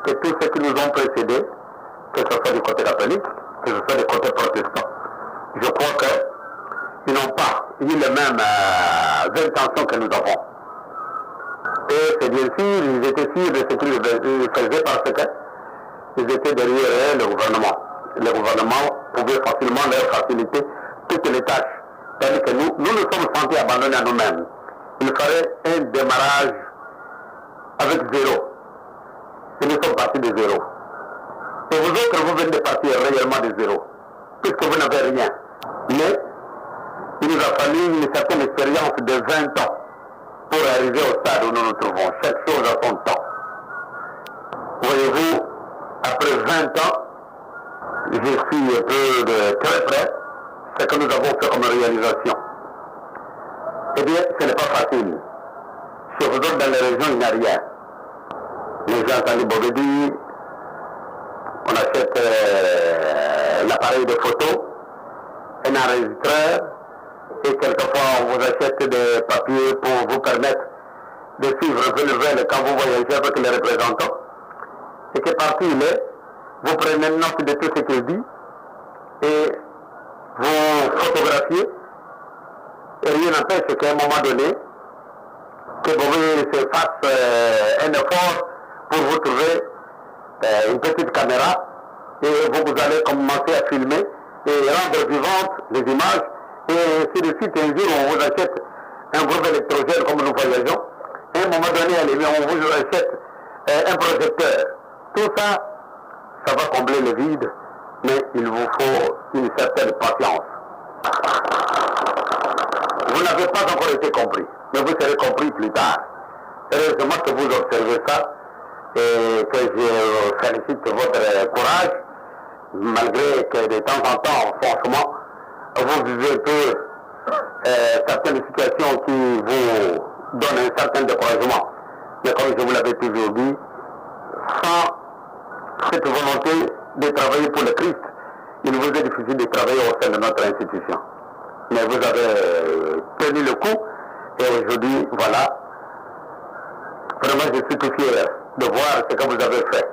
que tous ceux qui nous ont précédés, que ce soit du côté catholique, que ce soit du côté protestant, je crois qu'ils n'ont pas eu les mêmes intentions que nous avons. Et c'est bien sûr, ils étaient sûrs de ce qu'ils faisaient parce qu'ils étaient derrière le gouvernement. Le gouvernement pouvait facilement leur faciliter toutes les tâches. Tandis que nous, nous nous sommes sentis abandonnés à nous-mêmes. Il fallait un démarrage avec zéro. Et nous sommes partis de zéro. Et vous autres, vous venez de partir réellement de zéro, puisque vous n'avez rien. Mais il nous a fallu une certaine expérience de 20 ans pour arriver au stade où nous nous trouvons. Chaque chose a son temps. Voyez-vous, après 20 ans, je suis un peu de très près ce que nous avons fait comme réalisation. Eh bien, ce n'est pas facile. Chez vous autres, dans les régions, il n'y a rien. Les gens entendu Bobé dire, on achète l'appareil de photo, un enregistreur, et quelquefois on vous achète des papiers pour vous permettre de suivre vos nouvelles quand vous voyagez avec les représentants. Et que partout il est, vous prenez note de tout ce qu'il dit et vous photographiez. Et rien n'empêche qu'à un moment donné, que Bobé se fasse un effort pour vous trouver une petite caméra et vous, vous allez commencer à filmer et rendre vivantes les images. Et ainsi de suite, un jour, on vous achète un groupe électrogène comme nous voyageons. Et à un moment donné, allez, on vous achète un projecteur. Tout ça, ça va combler le vide, mais il vous faut une certaine patience. Vous n'avez pas encore été compris, mais vous serez compris plus tard. Heureusement que vous observez ça et que je félicite votre courage, malgré que de temps en temps, franchement, vous vivez un peu certaines situations qui vous donnent un certain découragement. Mais comme je vous l'avais toujours dit, sans cette volonté de travailler pour le Christ, il vous est difficile de travailler au sein de notre institution. Mais vous avez tenu le coup et aujourd'hui, voilà, Vraiment, je suis tout fier de voir ce que vous avez fait,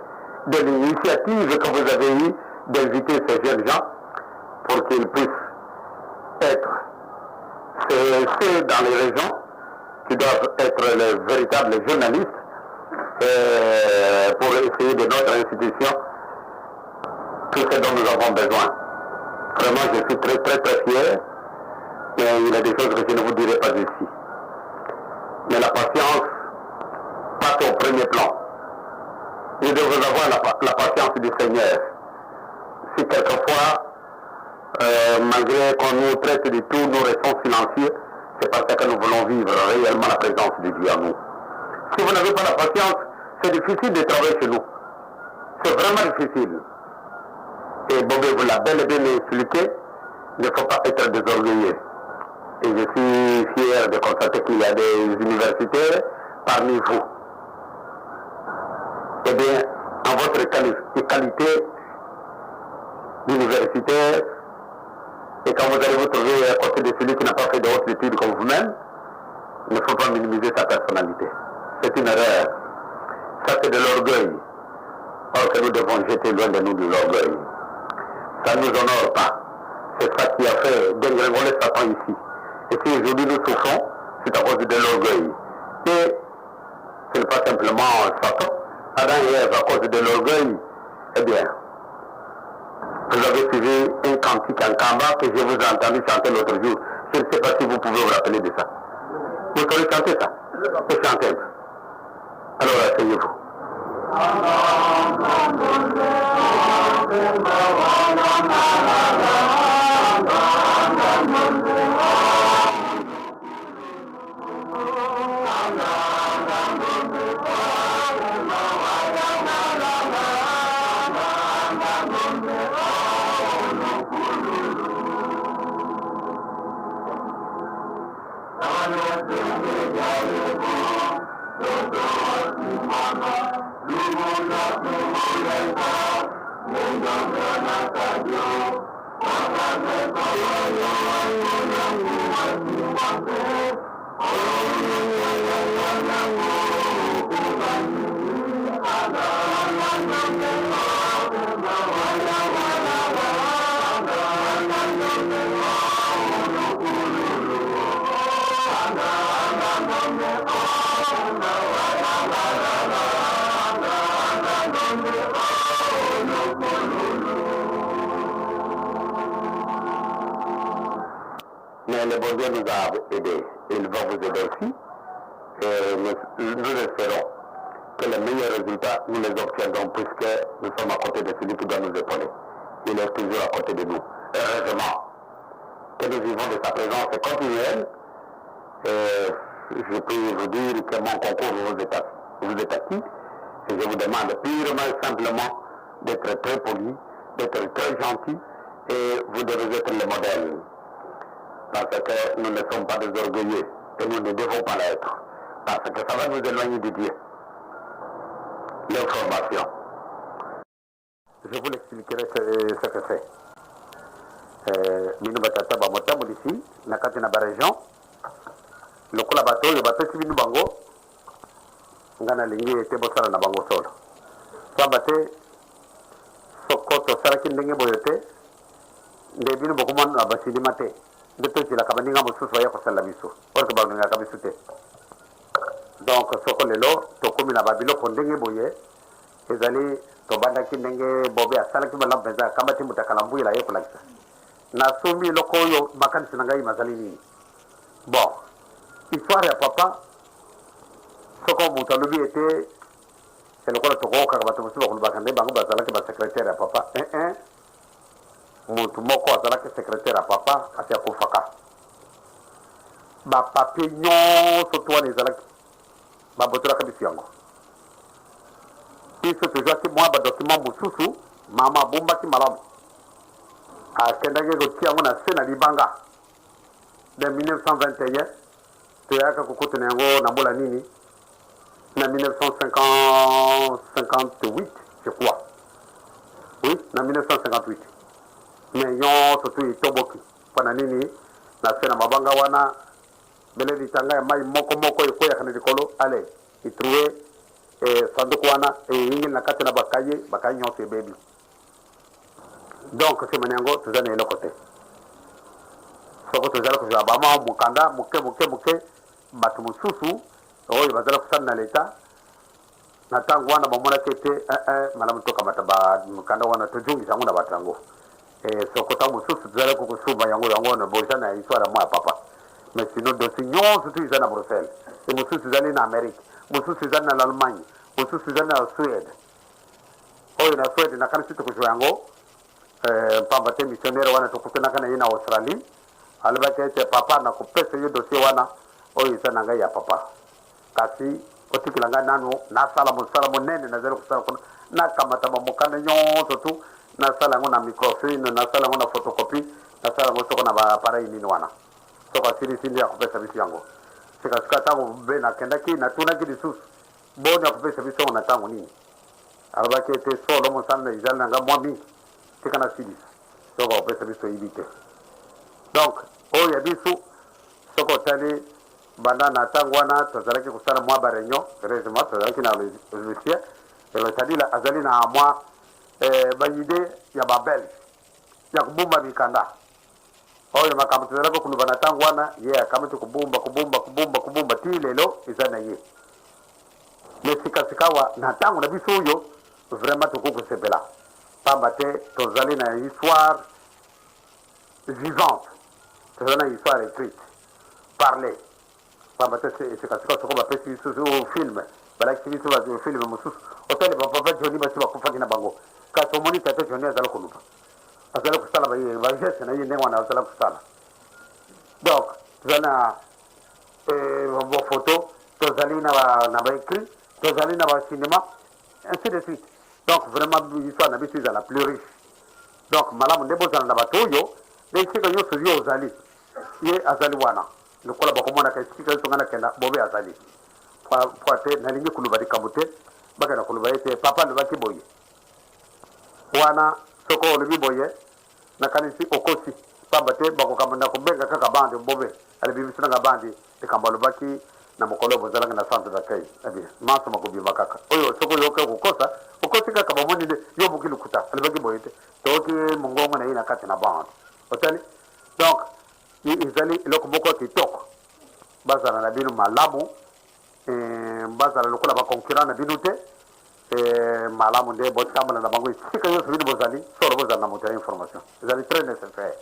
de l'initiative que vous avez eue d'inviter ces jeunes gens pour qu'ils puissent être ceux dans les régions qui doivent être les véritables journalistes euh, pour essayer de notre institution tout ce dont nous avons besoin. Vraiment, je suis très très très fier, mais il y a des choses que je ne vous dirai pas ici. Mais la patience passe au premier plan. Nous devons avoir la, la patience du Seigneur. Si quelquefois, euh, malgré qu'on nous traite de tout, nous restons silencieux, c'est parce que nous voulons vivre réellement la présence de Dieu en nous. Si vous n'avez pas la patience, c'est difficile de travailler chez nous. C'est vraiment difficile. Et Bobé vous l'a bel et bien expliqué, il ne faut pas être désorgueilleux. Et je suis fier de constater qu'il y a des universitaires parmi vous. Eh bien, en votre qualité d'universitaire, et quand vous allez vous trouver à côté de celui qui n'a pas fait de hautes études comme vous-même, il ne faut pas minimiser sa personnalité. C'est une erreur. Ça, c'est de l'orgueil. Or que nous devons jeter loin de nous de l'orgueil. Ça ne nous honore pas. C'est ça qui a fait dégringoler Satan ici. Et si aujourd'hui nous souffrons, c'est à cause de l'orgueil. Et ce n'est pas simplement Satan. Adam et Ève, à cause de l'orgueil, eh bien, vous avez suivi un cantique en Kamba que je vous ai entendu chanter l'autre jour. Je ne sais pas si vous pouvez vous rappeler de ça. Vous savez chanter ça Vous chantez. Alors asseyez-vous. Mais le bon Dieu nous a aidés. Il va vous aider aussi. Et nous, nous espérons que les meilleurs résultats, nous les obtiendrons puisque nous sommes à côté de celui qui doit nous épauler. Il est toujours à côté de nous. Heureusement que nous vivons de sa présence continuelle. Et je peux vous dire que mon concours vous est, vous est acquis. Et je vous demande purement et simplement d'être très poli, d'être très gentil et vous devez être le modèle. Parce que nous ne sommes pas des orgueilleux et nous ne devons pas l'être. Parce que ça va nous éloigner de Dieu. L'information. Je vous l'expliquerai ce, que c'est. Bino batata bamotambolisi na kati na baregion lokola bato oyo bapesi bino bango ngai nalingi ete bosala na bango solo pamba te soko tosalaki ndenge boyo te nde bino bokomona na basinema te nde tozelaka baninga mosusu baya kosalela biso oyo to balingaka biso te donc soko lelo tokomi na babiloko ndenge boye ezali tobandaki ndenge bobe asalaki malamu mpenza akambati mutakala mbuyela aye kolakisa nasombi eloko oyo makanisi na ngai mazali nini bon histoire ya papa soko moto alobi ete lokola tokokaka bato mosusu bakolobaka nde bango bazalaki basecrétaire ya papa eh, eh. Moto moko azalaki secretaire ya papa asi akufaka. Ba papier nyonso tu wana ezalaki babotolaka biso yango. Biso tozwaki mwa ba document mosusu mama abombaki malamu, akendaki kotia yango na se na libanga. De 1921 toyaka kokutana yango na mbula nini na 1958 je crois oui na 1958 me nyonso tu etoboki mpo na nini na se na mabanga wana bele litanga ya mai moko moko ekweyaka na likolo ale itrouve. Eh, sanduku wana eyingeli na kati na bakaye, bakaye nyonso ebebi. Donc nsima na yango toza na eloko te. Soko tozali kozwa bamwa mokanda moke moke moke, bato mosusu oyo bazali kosala na leta na ntango wana bamonaki ete eh, eh, malamu tokamata bamokanda wana tozongisa yango na bato yango. Eh, soko ntango mosusu tozalaki kosomba yango yango wana bo eza na histoire ya mwa ya papa, mais sinon dossier nyonso tu eza na Bruxelles, e mosusu ezali na Amérique, mosusu ezali na l'Allemagne, mosusu ezali na Suède. Oyo na Suède nakanisi tokozwa yango eh, mpamba te missionnaire wana tokutanaka na ye na Australie alobaki ete papa nakopesa yo dossier wana oyo eza na ngai ya papa, kasi otikela ngai nanu nasala mosala monene nazali kosala kuna, nakamata bamokanda nyonso tu nasala yango na microfilm, nasala yango na photocopie, nasala yango soko na ba appareil nini wana. Soko asilisi nde akopesa biso yango. Sikasika ntango be nakendaki natunaki lisusu boni akopesa biso yango na ntango nini, alobaki ete solo mosala na ezali na ngai mwa mingi, tika nasilisa, soko akopesa biso toyebi te. Donc oyo ya biso soko otali banda na ntango wana tozalaki kosala mwa ba reunion, heureusement tozalaki na Lucien c'est-à-dire azali na mwa eh, ba idee ya ba belge ya kobomba mikanda oyo makambo tozalaki koloba na ntango wana, ye akamati kobomba kobomba kobomba kobomba ti lelo eza na ye. Mais sikasikawa na ntango na biso oyo vraiment tokoki kosepela pamba te tozali na histoire vivante, tozali na histoire écrite parler, pamba te sikasika soko bapesi biso film, balakisi biso ba film mosusu, otali bapapa Johnny basi bakufaki na bango, kasi omoni tata Johnny azali koloba, azali kosala bageste na ye ndenge wana azali kosala. Donc tozali na bafoto, tozali na baécrit, tozali na bacinéma, ainsi de suite. Donc vraiment histoire na biso ezala plus riche. Donc malamu nde bozala na bato oyo nde esika nyonso yo ozali, ye azali wana, lokola bakomonaka esika nyonso ngai nakenda bobe azali po te nalingi koloba likambo te, bakenda koloba ete papa alobaki boye wana. Soko olobi boye nakanisi okosi, pamba te bakokamba na kobenga kaka bande bobe alobi biso nanga bande likambo alobaki na mokolo bozalaki na centre d'accueil abi manso makobima kaka oyo. Soki oyoki kokosa, okosi kaka, bamoni nde yo moki lokuta, alobaki boye te, toyoki mongongo na ye na kati na bande otali. Donc ezali eloko moko ya kitoko, bazala na bino malamu, bazala lokola baconcurrent na bino te. Malamu nde botambola na bango esika nyonso bino bozali, solo bozala na moto ya information, ezali très nécessaire.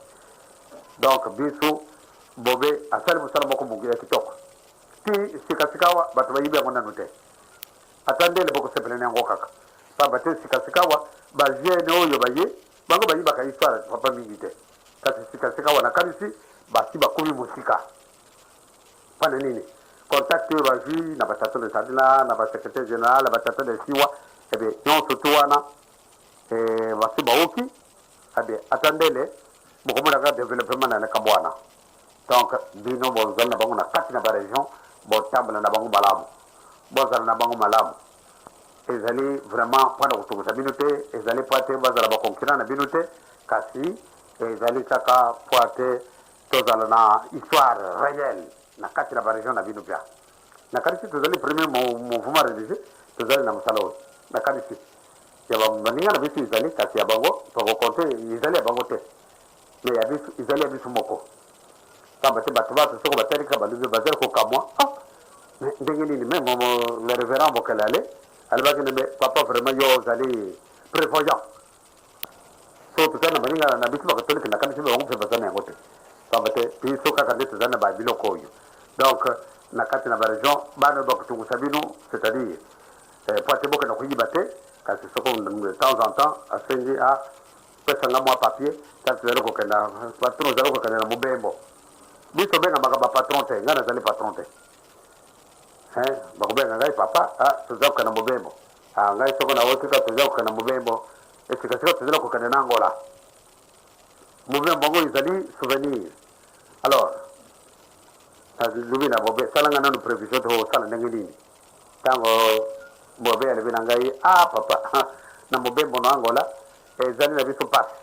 Donc biso bobe asali mosala moko ya kitoko ti sikasika awa bato bayibi yango nanu te, ata ndele bokosepela na yango kaka, pamba te sikasika awa bajeune oyo baye bango bayibaka histoire papa mingi te, kasi sikasika awa nakanisi basi bakomi mosika. Mpona nini? Contact oyo bazwi na batata de Sadina, na basecrétaire général, na batata de Siwa, ebe nyonso tu wana basi baoki abe ata ndele bokomona kaka développement na likambo wana. Donc bino bozali na bango na kati na barégion, botambola na bango malamu, bozala na bango malamu. Ezali vraiment mpona kotungisa bino te, ezali mpo te bazala baconcurrent na bino te, kasi ezali kaka mpo te tozala na histoire réelle na kati na barégion na bino. Pia nakanisi tozali premier mouvement religieux tozali na mosala oyo. Nakanisi ya baninga na biso ezali, kasi ya bango tokokonte ezali ya bango te, mais ya biso ezali ya biso moko, pamba te bato bato soko batali kaka balobi bazali kokamwa: ah, ndenge nini? Même le révérend Bokele ale alobaki nde papa vraiment yo ozali prévoyant. So tozali na baninga na biso bakatolike, nakanisi bango mpe baza na yango te, pamba te biso kaka nde tozali na babiloko oyo. Donc na kati na barégion bana oyo bakotungusa bino, c'est-à-dire po ate bokenda koyiba te, kasi soko de temps en temps asengi a pesanga mwa papier, tala tozali kokenda, patron ozali kokende na mobembo. Biso obengamaka bapatron te, ngai nazali patron te, bakobenga ngai papa. Toza kokenda mobembo, ngai soko nawoki kaka toza kokenda mobembo, esikasika tozali kokende na Angola, mobembo yango ezali souvenir. Alors nalobi na bobe: salanga nanu prévision to osala ndenge nini. Ntango bobe alobi na ngai: ah papa, na mobembo na Angola ezali na biso mpasi,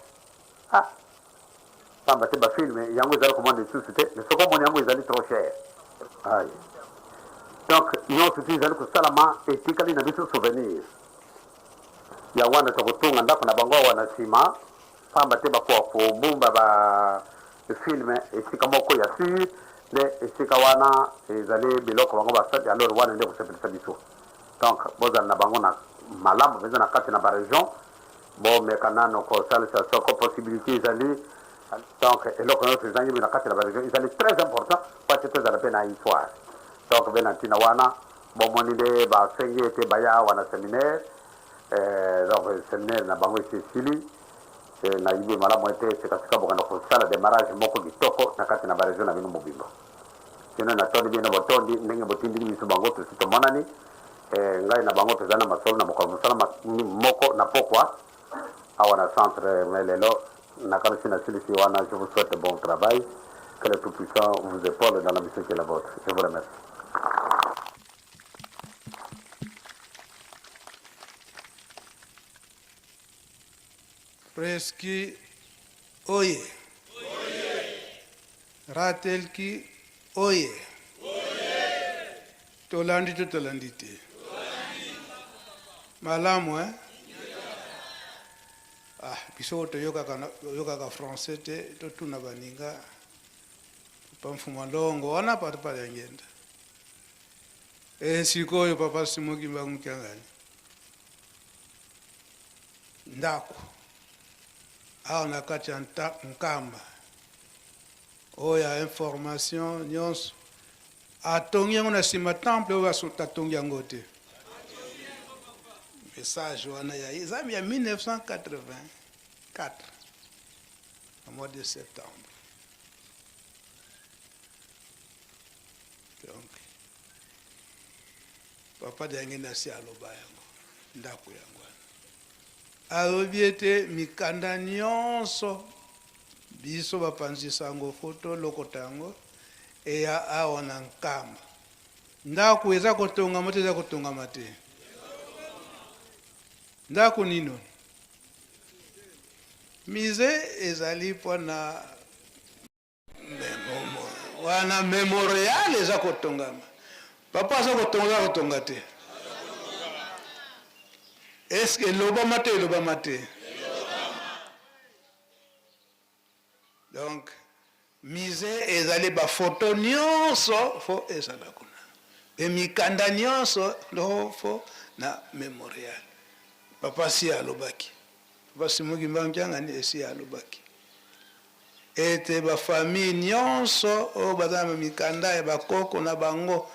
ah pamba te bafilme yango ezali komona lisusu te, mais soki omoni yango ezali trop cher. Ay. Donc nyonso ti ezali kosalama etikali na biso souvenir. Yango wana tokotonga ndako na bango awa na nsima, pamba te bakoka kobomba ba film esika moko ya sur nde esika wana ezali biloko bango basali, alors wana nde ekosepelisa biso. Donc bozala na bango na malamu mpenza na kati na ba region, bomeka nano kosalisa soko possibilité ezali. Donc eloko nyonso ezangi na kati na ba region ezali très important po ete tozala mpe na histoire. Donc mpe na ntina wana bomoni nde basengi ete baya awa na seminaire. Donc seminaire na bango esi esili. Nayebi malamu ete sikasika bokenda kosala demarrage moko kitoko na kati na ba region na bino mobimba. Sino natondi bino botondi ndenge botindili biso bango, tosi tomonani. Ngai na bango tozali na masolo na mokolo mosala moko na pokwa awa na centre, mais lelo nakanisi nasilisi wana. Je vous souhaite bon travail, que le Tout-Puissant vous épaule dans la mission qui est la vôtre. Je vous remercie. Preski oye. Ratelki oye. Tolandi to tolandi te. Malamu eh? Ah, biso toyokaka na- toyokaka français te, totuna baninga papa Mfuma Longo wana papa ya ngenda. Eh, sikoyo papa Simon Kimbangu Kiangani. Ndako awa na kati ya Nkamba oyo ya information nyonso atongi yango na nsima temple oyo atongi yango te. Message wana ya eza ya 1984 na mois de septembre. Donc papa Diangenda asi aloba yango ndako yango wana alobi ete mikanda nyonso biso bapanzi sango fo tolokota yango eya awa na Nkamba. Ndako eza kotongama te, eza kotongama te. Ndako nino musée ezali mpona wana memorial eza kotongama. Papa aza kotonga, aza kotonga te. Est-ce que elobama te, elobama te? Donc musée ezali ba photo nyonso fo ezala kuna, pe mikanda nyonso fo na memorial. Papa si alobaki, papa Simon Kimbangu Kiangani esi alobaki ete ba famille nyonso oyo baza na mikanda ya bakoko na bango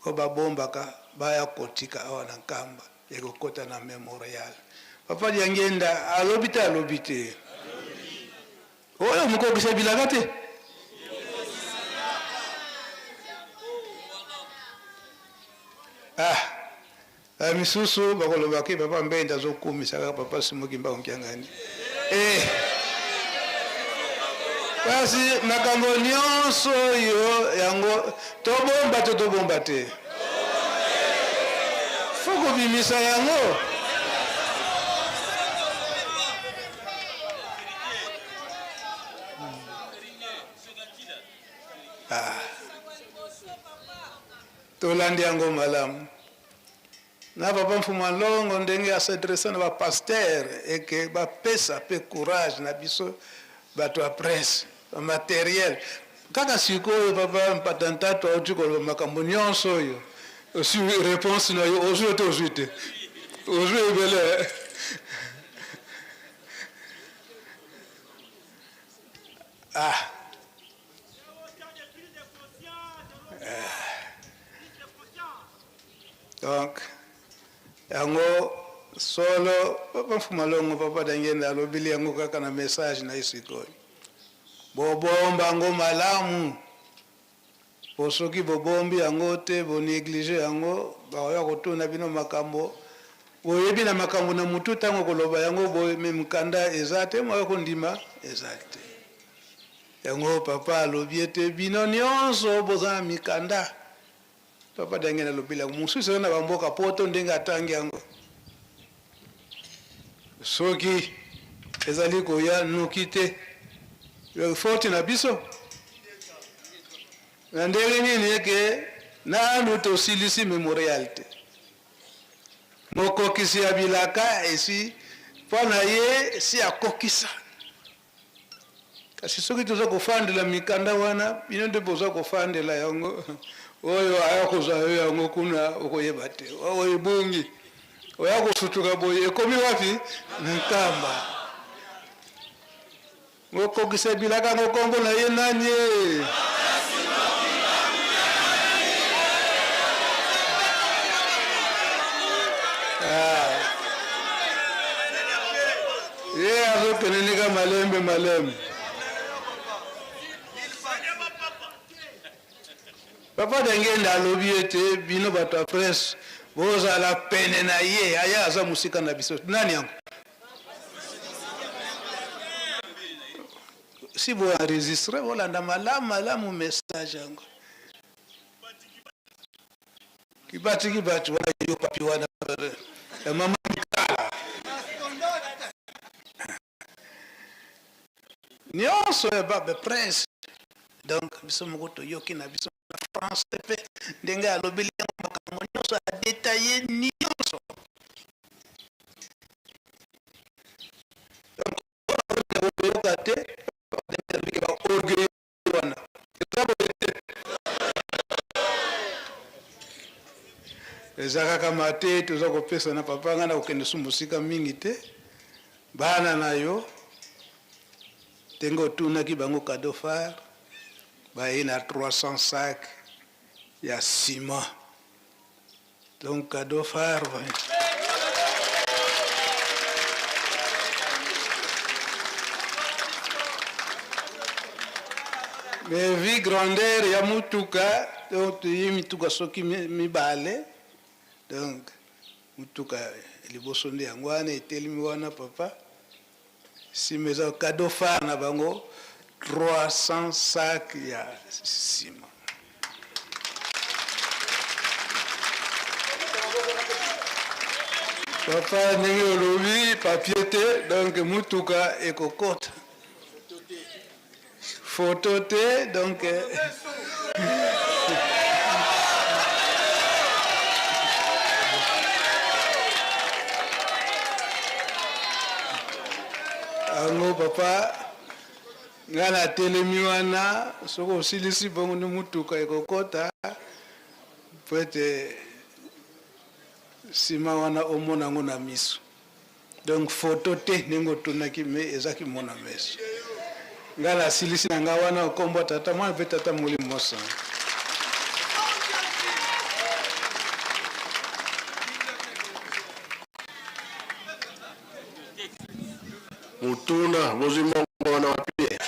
oyo babombaka baya kotika awa na Nkamba, ekokota na memorial. Papa Diangienda alobi te, alobi te. Oyo mokokisa bilaka te. Ah, ba misusu bakoloba ke papa Mbenda azokumisa kaka papa Simon Kimbangu Kiangani. Eh. Kasi makambo nyonso oyo yango tobomba to tobomba te, fo kobimisa yango. Ah. Tolandi yango malamu na papa Mfuma Longo ndenge a s'adresse na ba pasteurs et que ba pesa pe courage na biso bato ya presse, ba materiel. Kaka sikoyo papa Mpata Ntatu auti koloba makambo nyonso oyo, osi reponse na yo ozwi te, ozwi te, ozwi ebele. Ah. Donc yango solo papa Mfuma Longo, papa Dangenda alobeli yango kaka na message na ye sikoyo. Bobomba yango malamu, po soki bobombi yango te, bo negliger yango, bakoya kotuna bino makambo boyebi na makambo na mutu tango koloba yango boye, mais mukanda eza te, moya kondima eza te. Yango papa alobi ete bino nionso boza na mikanda. Papa Dangenda alobi yango mosusu eza na ba mboka poto ndenge atangi yango. Soki ezali koya noki te, faute na biso na ndenge nini eke Nanu tosilisi memorial te. Mokokisi ya bilaka esi mpo na ye si akokisa. Kasi soki toza kofandela mikanda wana, bino nde boza kofandela yango, oyo aya kozwa yo yango kuna okoyeba te. Oyo ebongi oya kosutuka boye ekomi wapi? Na Nkamba. Mokokisa bilaka yango kombo na ye nani ye? Ah. Ye azokende nika malembe malembe. Papa Dangenda alobi ete bino bato ya presse bozala pene na ye, aya aza mosika na biso. Nani yango? Si bo enregistre bolanda malamu malamu message yango. Kibati kibati wana yo papi wana ya mama Mikala. Nyonso ya ba prince. Donc biso moko toyoki na biso na français mpe ndenge alobeli yango makambo nyonso adetaille nyonso. Donc koyoka te ba orgueil wana eza boye te, eza kaka mate toza kopesa na papa. Ngai nakokende su mosika mingi te. Bana na yo ndenge otunaki bango cadeau phare, baye na 300 sac ya ciment. Donc cadeau phare mais vi grandeur ya mutuka, donc toyi mituka soki mibale, donc mutuka liboso nde yango wana etelemi wana papa, nsima eza cadeau phare na bango 300 sac ya ciment. Papa ndenge olobi papier te, donc mutuka ekokota photo te, donc yango papa ngai natelemi wana, soki osilisi bongo nde mutuka ekokota po ete nsima wana omona yango na miso. Donc photo te ndenge otunaki, mais eza kimona meso. Ngai nasilisi na ngai wana nkombo ya tata mwana mpe tata molimo mosantu. Motuna, bozwi mbongo wana wapi?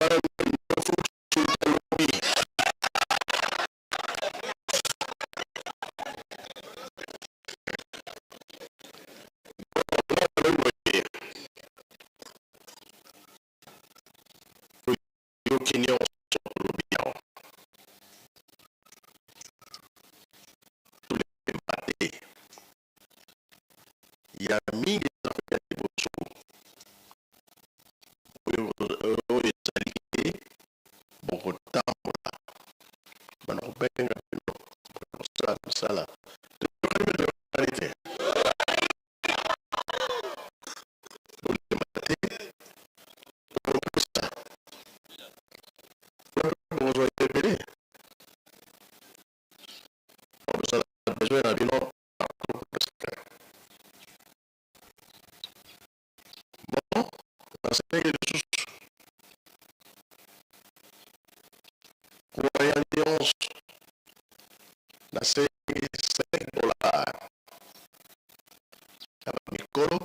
Wana nde lobi. Toyoki nyonso tolobi awa. Tolemba te. Ya mingi eza koya liboso. Oyo ezali te bokotambola bana kobenga bino kosala misala. Toyokani mpe toyokani te. Bolemba te. Bokopesa. Bokozwa ebele. Bozala besoin na bino partout presque. Bon, nasengi lisusu croyant nyonso nasengi 5 dollars ya bamikolo,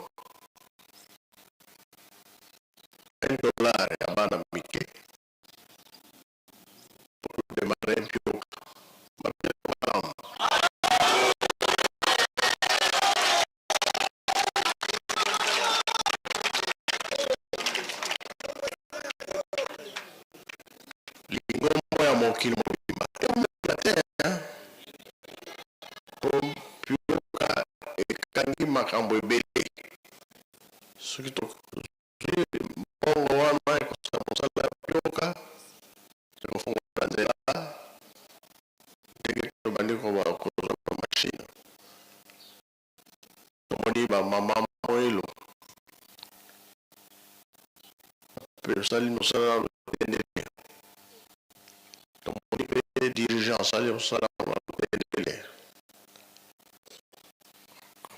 1 dollar ya bana mike po todemare mpioka mabe malamu. Lingomba ya mokili mobimba eumela te po mpioka ekangi makambo ebele. Soki tozwi mbongo wana ekosala mosala ya mpioka, ekofongola nzela ndenge tobandi kozwa ba machine. Tomoni ba mama Moelo mpe osali mosala na lotendele. Tomoni mpe dirigeant asali mosala na lotendele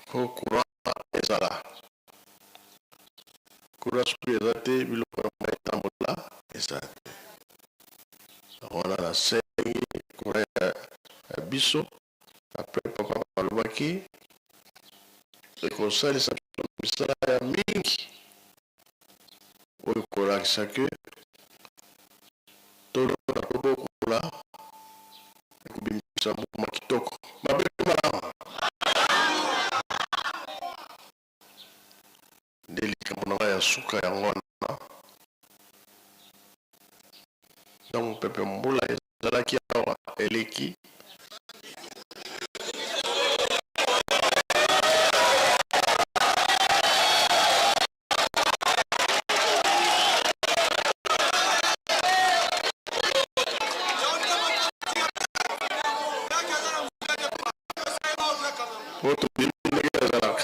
po courant ezala. Courant soki eza te biloko ya mai etambola eza te. Wana nasengi courant ya biso. Après papa balobaki ekosalisa biso misala ya mingi oyo ekolakisa ke tolona tobokola ekobimisa mbuma kitoko. Mabe to malamu? Nde likambo na ngai ya suka yango wana. Ntango mopepe mbula ezalaki awa eleki. Po tobimi ndenge ezalaka.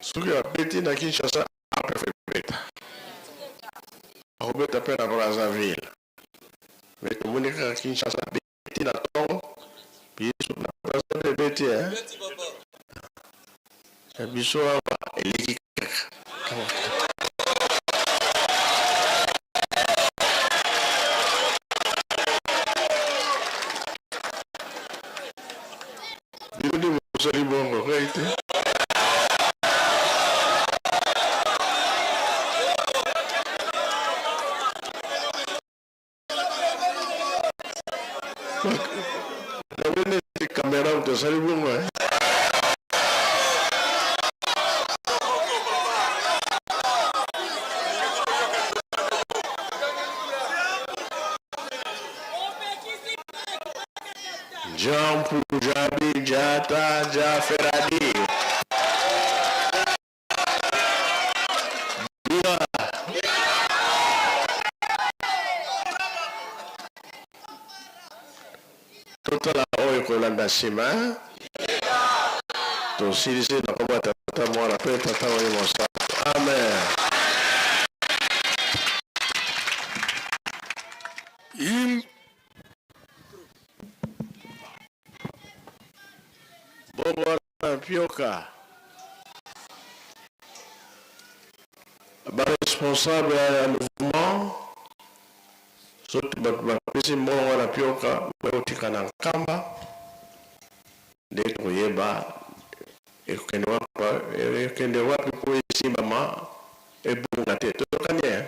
Soki abeti na Kinshasa ape beta. Akobeta pe na Brazzaville. Mais tomoni kaka Kinshasa abeti na tongo biso na Brazzaville ebeti eh. Ya biso awa eleki kaka. Bino nde bosali bongo ngai te. Nabe neti kamera moto asali bongo eh. Jampu jabi jata jaferadi. Bila. Totala oyo kolanda nsima. Tosilisi na kombo ya Tata, Mwana mpe Tata Molimo Mosantu. Amen. Bongo wana mpioka ba responsable ya mouvement soki bato bapesi mbongo wana mpioka bakotika na nkamba nde tokoyeba ekokende wapi, ekokende wapi mpo esimbama ebunga te. Toyokani eh?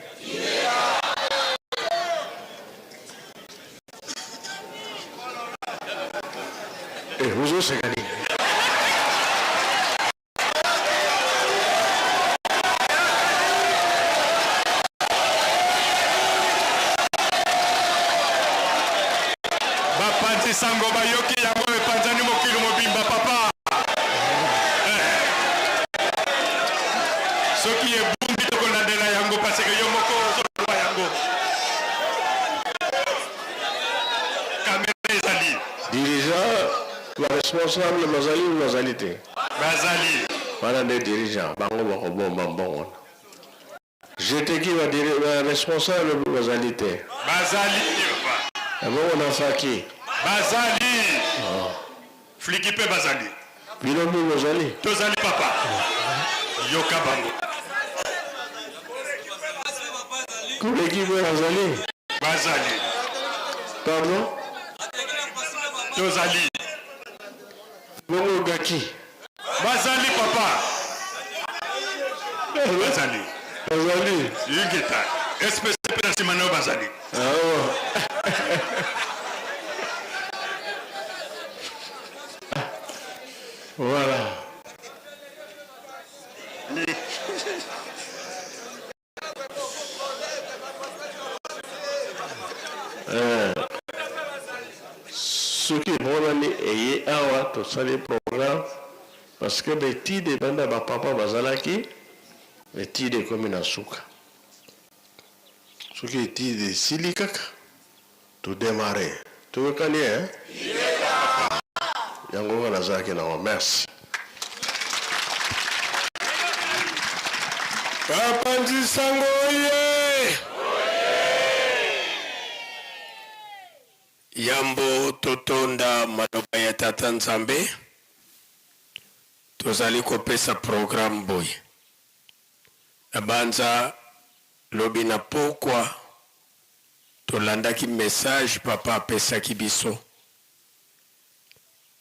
sango bayoki yango epanzani mokili mobimba papa. Eh. Soki ebungi tokolandela yango parce que yo moko ozoloba yango. Kamera ezali. Dirigeant ba responsable bazali ou bazali te? Bazali. Wana nde dirigeant bango bakobomba mbongo wana. Jeteki ba ba responsable bazali te. Bazali papa. Ebongo na faki. Bazali. Oh. Fliki pe bazali. Bino mpe bozali. Tozali papa. Yoka bango. Koleki mpe bazali. Bazali. Pardon? Tozali. Bongo gaki. Bazali papa. Bazali. Bazali. Ingeta. SPC pe na nsima na yo bazali. Ah. Voilà. Eh, soki emonani eye awa tosali programme parce que betide ebanda bapapa bazalaki etide ekomi na suka soki etide esili kaka todemare toyokani e yango nga nazalaki nango merci Bapanzi sango oye! Yambo totonda maloba ya Tata Nzambe, tozali kopesa programme boye. Nabanza lobi na pokwa tolandaki message papa apesaki biso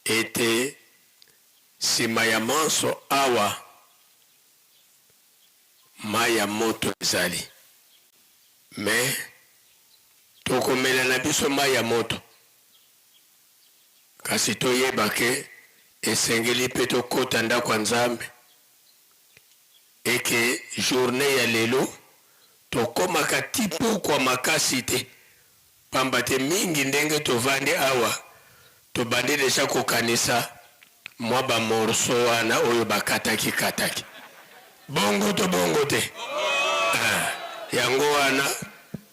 ete sima ya manso awa Mayi ya moto ezali mais tokomela na biso mayi ya moto kasi toyeba ke esengeli pe tokota ndako ya Nzambe et que journee ya lelo tokomaka ti pokwa makasi te Pamba te mingi ndenge tovandi awa tobandi dejà kokanisa mwa ba morceaux wana oyo bakataki kataki. Bongo to bongo te? Ah, yango wana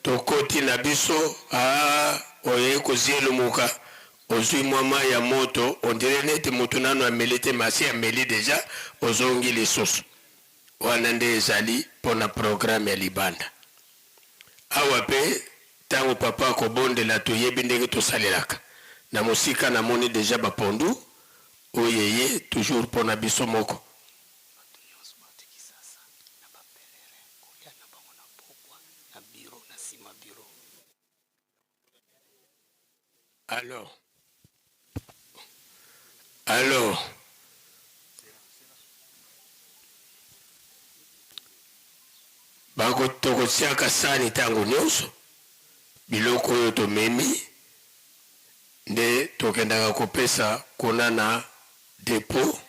tokoti na biso ah, oyei kozielumuka ozui mwa mayi ya moto on dirait neti mutu nanu ameli te mais asi ameli dejà ozongi lisusu. Wana nde ezali pona programme ya libanda. Awa pe tango papa akobondela toyebi ndenge tosalelaka. Na mosika namoni dejà ba pondu oyo eye toujours pona biso moko. Allo allo bako tokotiaka sani ntango nyonso biloko oyo tomemi nde tokendaka kopesa kuna na depot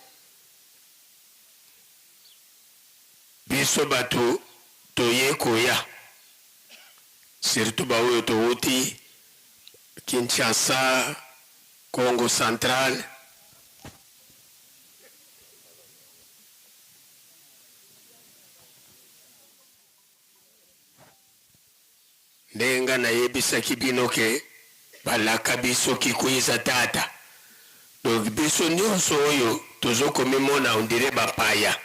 biso bato toye koya surtout baoyo towuti Kinshasa, Kongo central. Nde nga nayebisaki bino ke balaka biso kikuiza tata donc biso nionso oyo tozo komimona on dirait ba paya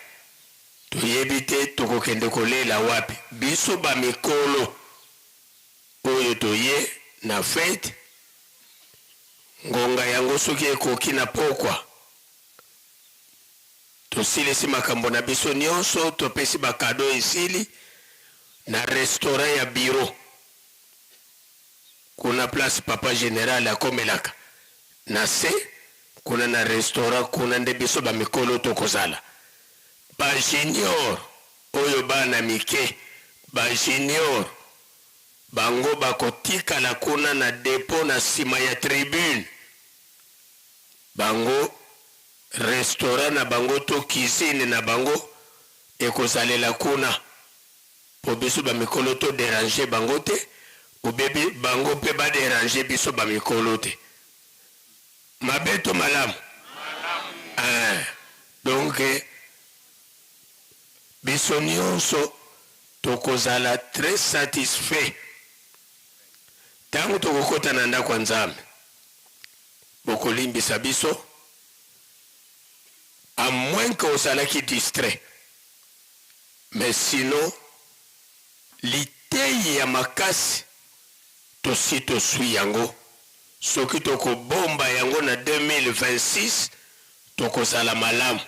toyebi te tokokende kolela wapi biso ba mikolo Oyo toye na fete, ngonga yango soki ekoki na pokwa, tosilisi makambo na biso nionso, topesi ba cadeaux esili, na restaurant ya bureau kuna place papa general akomelaka na se kuna na restaurant kuna nde biso ba mikolo tokozala ba junior oyo bana mike ba junior Bango bakotikala kuna na depot na sima ya tribune. Bango restaurant na bango to cuisine na bango ekozalela kuna po biso ba mikolo to deranger bango te ou bien bango pe ba deranger biso ba mikolo te. Mabe to malamu? Eh, donc biso nionso tokozala très satisfait tango tokokota na ndako ya Nzambe. Bokolimbisa biso à moins que ozalaki distrait, mais sinon liteyi ya makasi tosi tosui yango. Soki tokobomba yango na 2026 tokozala malamu.